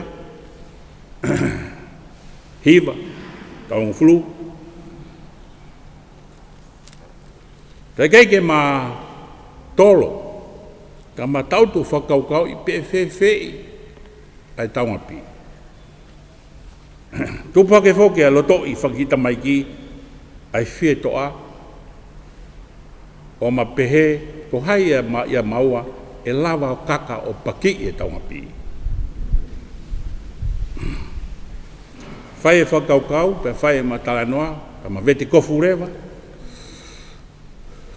hiva, taʻu hongofulu. Teʻeki ke ma tolo, ka ma tangutu fakakaukauʻi pe ʻe fēfeʻi ʻa e taungapi. Tupu hake foki ʻa e lotoʻi fakatamaiki ʻa e fietoʻa, ʻo ma pehē, ko hai ʻia ma-, ʻia maua ʻe lava ʻo kaka ʻo pakiʻi e taungapi. Fai e fakakaukau, pea fai ʻema talanoa, ka ma vete kofu leva.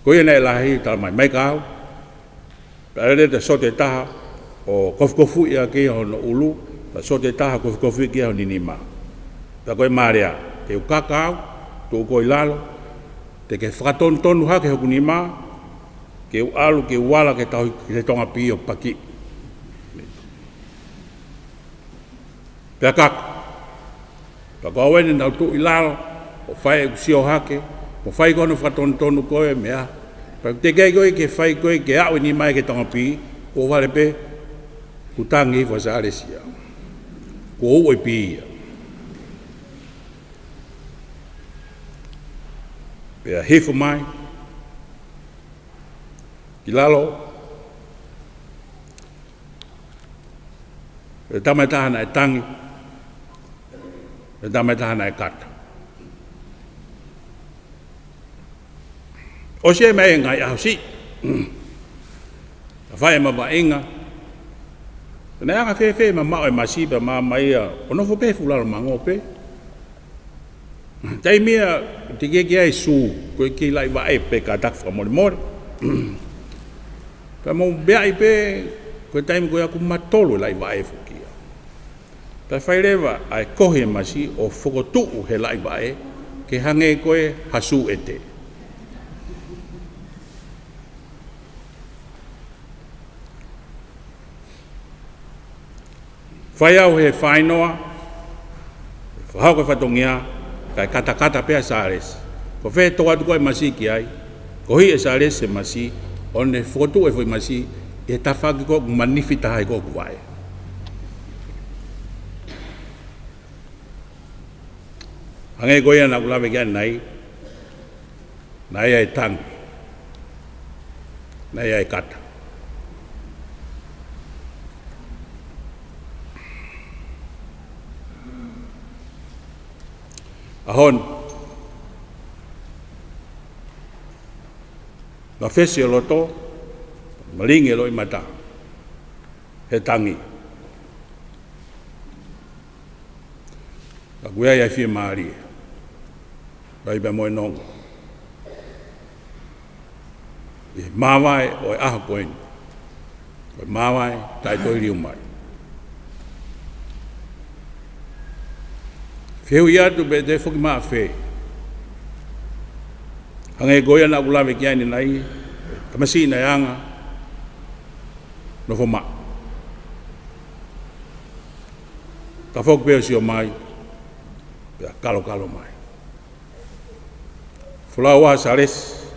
Ko ia naʻe lahi, tala mai, mai ka au. Pea ʻalu leva ʻo sote ʻe taha ʻo kofikofiʻi ʻaki hono ʻulu, pea sote ʻe taha kofikofiʻi ʻaki hono nima. Pea ko e mālea, ke u kaka au, tuʻu koe ʻi lalo, te ke fakatonutonu hake hoku nima, ke u ʻalu, ke u ala, ke tauhi, ke tauhi e taungapi ʻo pakiʻi. Pea kaka. Pea ko au eni naʻa ku tuʻu ʻi lalo, ʻo fai ʻeku sio hake, mo fai ko hono fakatonutonu ko e meʻa. Pea teʻeki ai ko e ke fai ko e ke aʻu eni mai ke tonga pī, kuo vale pē, kuo tangi hifo ʻa Sālesi ia. Kuo uʻu e pī ia. Pea hifo mai ki lalo, ʻe tama ʻe taha naʻe tangi, ʻe tama ʻe taha naʻe kata. ʻOsi ē mai e ngaahi ʻaho siʻi, ka fai e mavaʻinga. Naʻe anga fēfē mamaʻo e masi pea maama ia, ʻo nofo pē fuʻu lalo mango pē. Taimi ia, teʻeki ai ke ʻi ai e sū, ko e kiʻi laʻi vaʻe pē kātaki fakamolemole. Pea mou meaʻi pē, ko e taimi ko ia kuo matolu e laʻi vaʻe foki ia. Pea fai leva ʻa e kohi e masi ʻo fokotuʻu he laʻi vaʻe, ke hangē ko e ha sū ʻete. Fai au he fainoa, fakahoko e fatongia, kae katakata pē ʻa Sālesi. Ko fē tō atu ko e masi ki ai, kohi ʻe Sālesi e masi, ʻo ne fokotuʻu e foʻi masi ʻi he tafaʻaki ko ē ʻoku manifi taha ai ko ē ʻoku vaʻe. Hangē ko ia naʻa ku lave ki ai ʻanenai, naʻe ʻi ai e tangi, naʻe ʻi ai e kata. ʻAho ni, mafesi e loto, malingi e loʻimata he tangi. Ka ʻoku ʻi ai ʻa e fiemālie, ʻi ai pē mo e nonga ʻi he māvae ʻo e ʻaho ko eni, ko e māvae taʻe toe liliu mai. Fehuʻi atu pe te foki mai ʻa fē. Hangē ko ia naʻa ku lave ki ai ʻanenai, tamasiʻi naʻe anga, nofo maʻu. Ka foki pē ʻo sio mai, pea kalokalo mai. Folau ā Sālesi,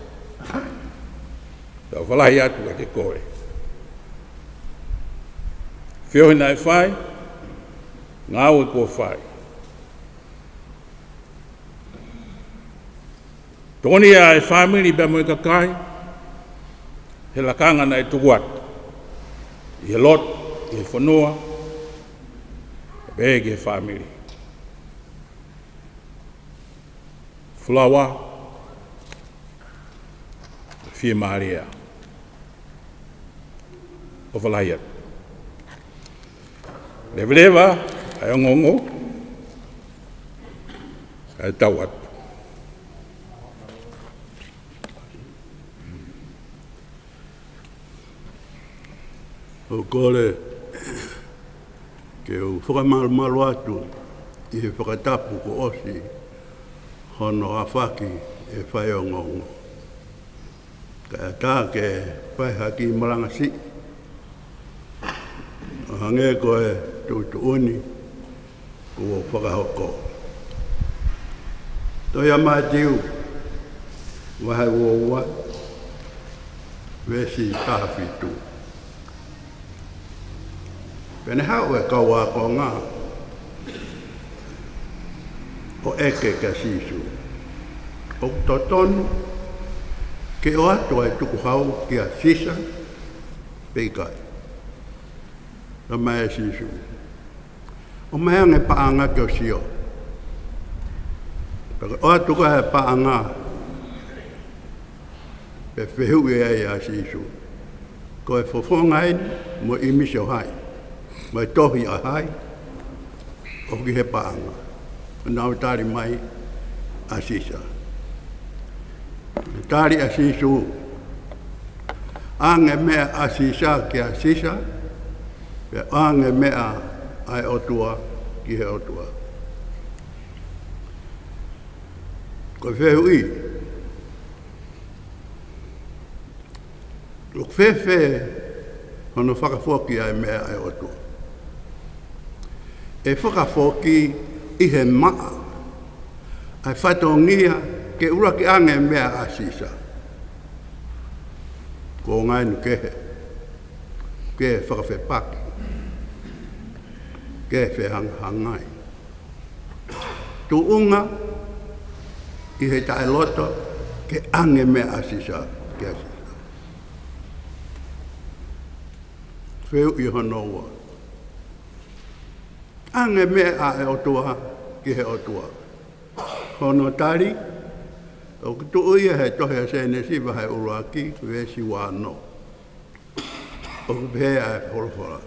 pea u fakalahi atu kiate koe. Feohi naʻe fai, ngāue kuo fai. Tokoni ʻa e fāmili pea mo e kakai, he lakanga naʻe tuku atu, ʻi he lotu, ʻi he fonua, pea ki he fāmili. Folau ā, fiemālie ā. ʻOfa lahi atu. Leveleva ʻa e ongoongo, kae tau atu. ʻOku ou kole ke u fakamalumalu atu ʻi he fakatapu kuo ʻosi hono ʻafaki ʻe he faiongoongo. Kae ʻatā ke fai ha kiʻi malanga siʻi, ʻo hangē ko e tuʻutuʻuni kuo fakahoko. Tohi ʻa Mātiu, vahe uaua, veesi taha fitu. Pea ne haʻu e kau ākonga ʻo ʻeke kia Sīsū, ʻoku totonu ke ʻoatu ʻa e tukuhau kia Sisa pe ʻikai? Talamai ʻe Sīsū, ʻomai ange e paʻanga ke u sio. Pea ko e ʻoatu ko ē e paʻanga, pea fehuʻi ai ʻa Sīsū, ko e fofonga eni mo e ʻīmisi ʻo hai, mo e tohi ʻa hai ʻoku ʻi he paʻanga? Nau tali mai, ʻa Sisa. Tali ʻa Sīsū, ʻoange meʻa ʻa Sisa kia Sisa, pea ʻoange meʻa ʻa e ʻOtua ki he ʻOtua. Ko e fehuʻi, ʻoku fēfē hono fakafoki ʻa e meʻa ʻa e ʻOtua? ʻE fakafoki ʻi he maʻa ʻa e fatongia ke ʻuluaki ʻange meʻa ʻa Sisa. Ko e ngaahi ʻaho kehe, ke fakafepaki, ke fehangahangai. Tuʻunga ʻi he taʻeloto ke ʻange meʻa ʻa Sisa kia Sisa. Fehuʻi hono ua. ʻAnge meʻa ʻa e ʻOtua ki he ʻOtua. Hono tali, ʻoku tuʻu ia he tohi ʻa Sēnesi vahe ʻuluaki, veesi uaono. ʻOku pehē ʻa e folofola.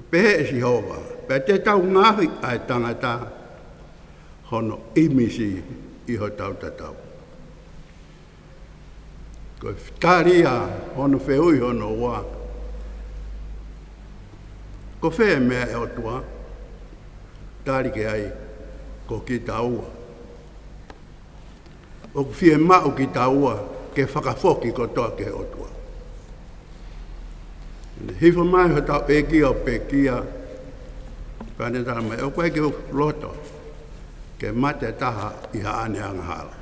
Pehē ʻe Sihova, pea te tau ngaohi ʻa e tangata hono ʻīmisi ʻi hotau tatau. Ko e tali ia hono fehuʻi hono ua. Ko fē meʻa ʻa e ʻOtua? Tali ki ai, ko kitaua. ʻOku fiemaʻu kitaua ke fakafoki kotoa ki he ʻOtua. Hifo mai hotau ʻEiki ʻo pekia, pea ne tala mai, ʻoku ʻikai ke u loto ke mate ha taha ʻi haʻane angahala.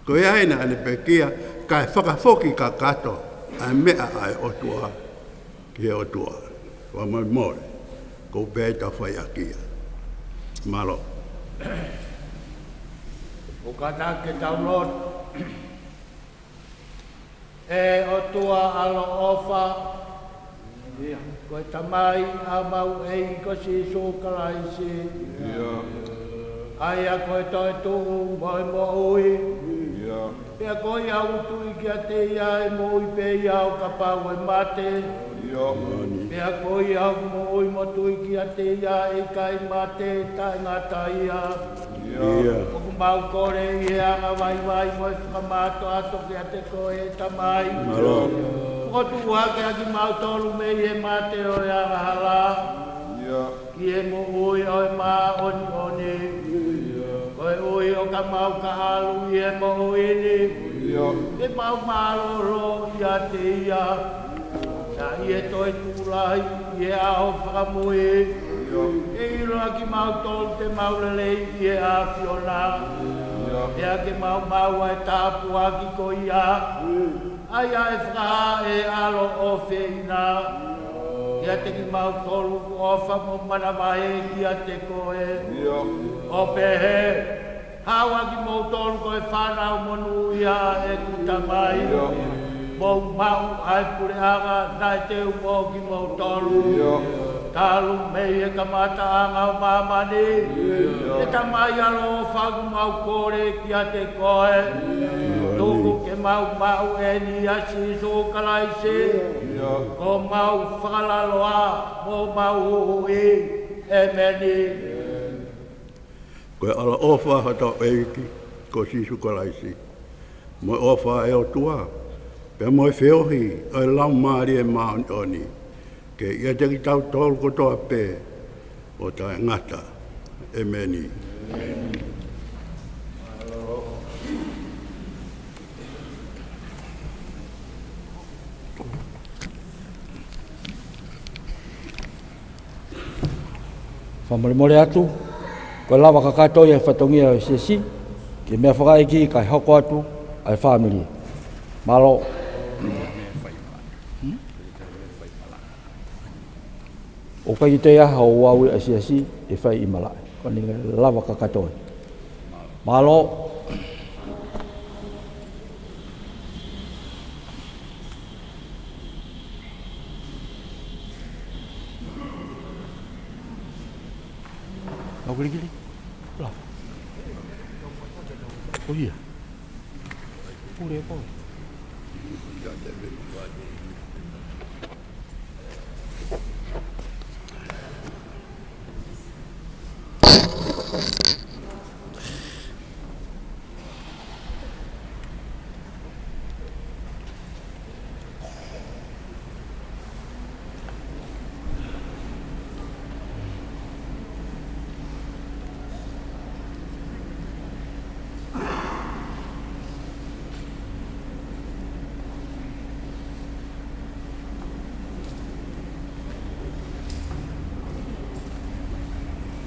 Ko ia ai naʻa ne pekia, kae fakafoki kakato ʻa e meʻa ʻa e ʻOtua ki he ʻOtua. Fakamolemole, ko e pehē ʻetau fai ʻaki ia. Mālō. ʻOku kātaki ke tau lotu. ʻE ʻOtua ʻaloʻofa, ko e Tamai ʻa homau ʻEiki ko Sīsū Kalaisi. ʻIo. ʻA ia ko e toetuʻu mo e moʻui. ʻIo. Pea ko ia ʻoku tui kiate ia ʻe moʻui pē ia ʻo kapau ʻe mate. ʻIo. Pea ko ia ʻoku moʻui mo tui kiate ia ʻe ʻikai mate taʻengata ia. ʻIo. ʻIo. ʻOku mau kole ʻi he angavaivai mo e fakamātoato kiate koe ʻe Tamai. Mālō. Fokotuʻu hake ʻa kimautolu mei he mate ʻo e angahala. ʻIo. Ki he moʻui ʻo e māʻoniʻoni. ʻIo. Koeʻuhi ʻo ka mau ka ʻalu ʻi he moʻui ni. ʻIo. Ke mau mālōlō ʻiate ia. Ka ʻi he toetuʻu lahi ʻi he ʻaho fakamui. ʻIo. ʻE ʻilo ʻa kimautolu te mau lelei ʻi he ʻAfiona. ʻIo. Pea ke mau maʻu ʻa e tāpuaki ko ia. ʻIo. ʻA ia ʻe fakahā ʻe he ʻAlo ʻofeina kiate kimautolu ʻoku ʻofa mo manavahē kiate koe. ʻIo. ʻO pehē, haʻu ʻa kimoutolu ko e fānau monūʻia ʻa ʻeku Tamai. ʻIo. Mou maʻu ʻa e puleʻanga naʻe teu mo kimoutolu. ʻIo. Talu mei he kamataʻanga ʻo māmani. ʻIo. ʻE Tamai ʻaloʻofa, ʻoku mau kole kiate koe. ʻIo. Tuku ke mau maʻu eni ʻia Sīsū Kalaisi. ʻIo. Ko homau fakalaloa mo homau huhuʻi. ʻEmeni. Ko e ʻaloʻofa ʻa hotau ʻEiki ko Sīsū Kalaisi, mo e ʻofa ʻa e ʻOtua, pea mo e feohi ʻa e Laumālie Māʻoniʻoni, ke ʻiate kitautolu kotoa pē ʻo taʻengata. ʻEmeni. Fakamolemole atu, ko e lava kakato ia e fatongia ʻo e siasi, ke meʻa fakaʻeiki kae hoko atu ʻa e fāmili. Mālō. ʻOku ʻikai toe ʻi ai ha ouau ʻa e siasi ʻe fai ʻi malaʻe. Ko eni lava kakato. Mālō. Nau kilikili. Lava. Ko ia. Pule ko.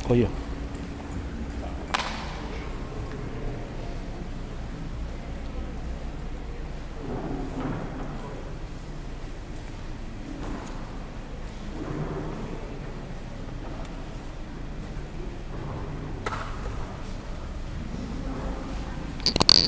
Ko ia. Ko e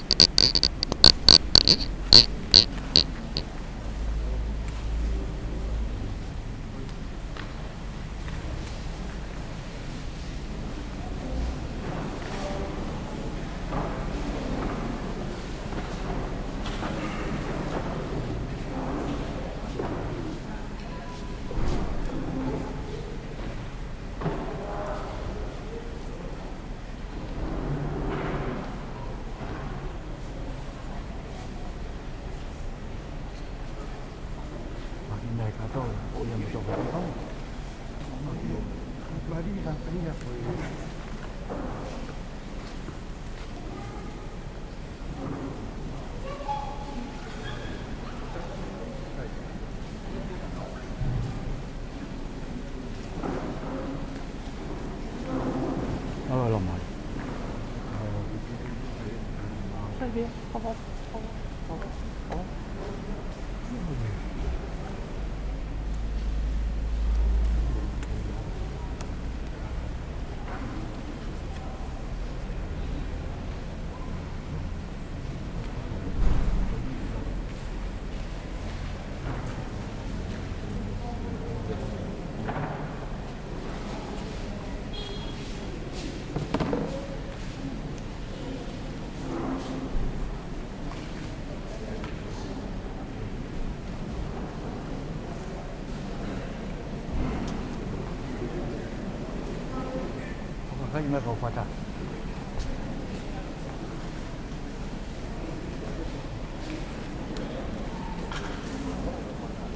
kai meʻa kau fata.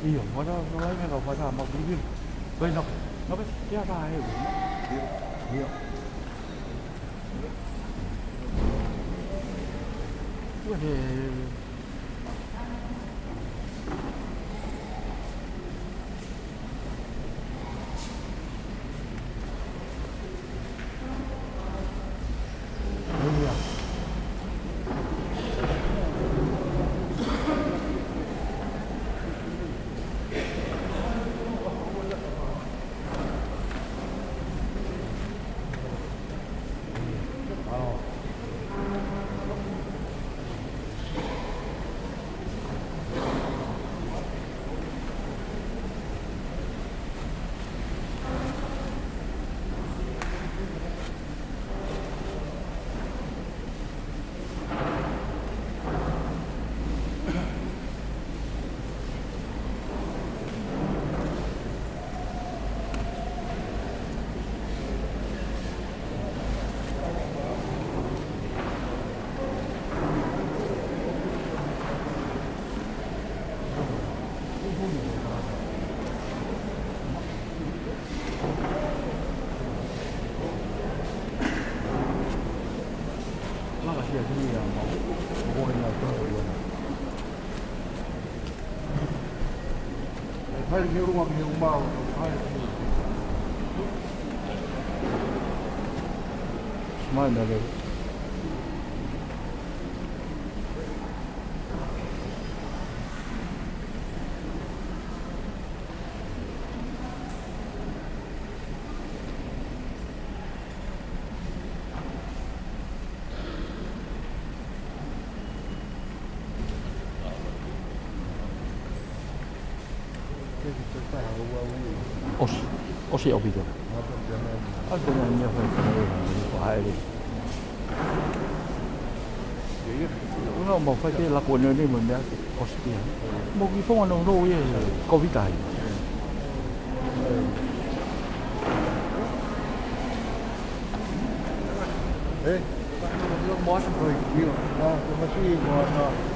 ʻIo, mara, mara meʻa kau fata, ma bibir. Ko e noke, noke, ia ka e. ʻIo. Ua he. Smile, Mary. ʻOsi, ʻosi ʻaupito. ʻA ko e meʻa fai ko e ko haere. Una mau fai ke lako nei mo mea ke ʻosi pia. Mo ki fonga no no ye ko vitai. Eh? Mo atu ko i kio. Na, ko masi mo atu.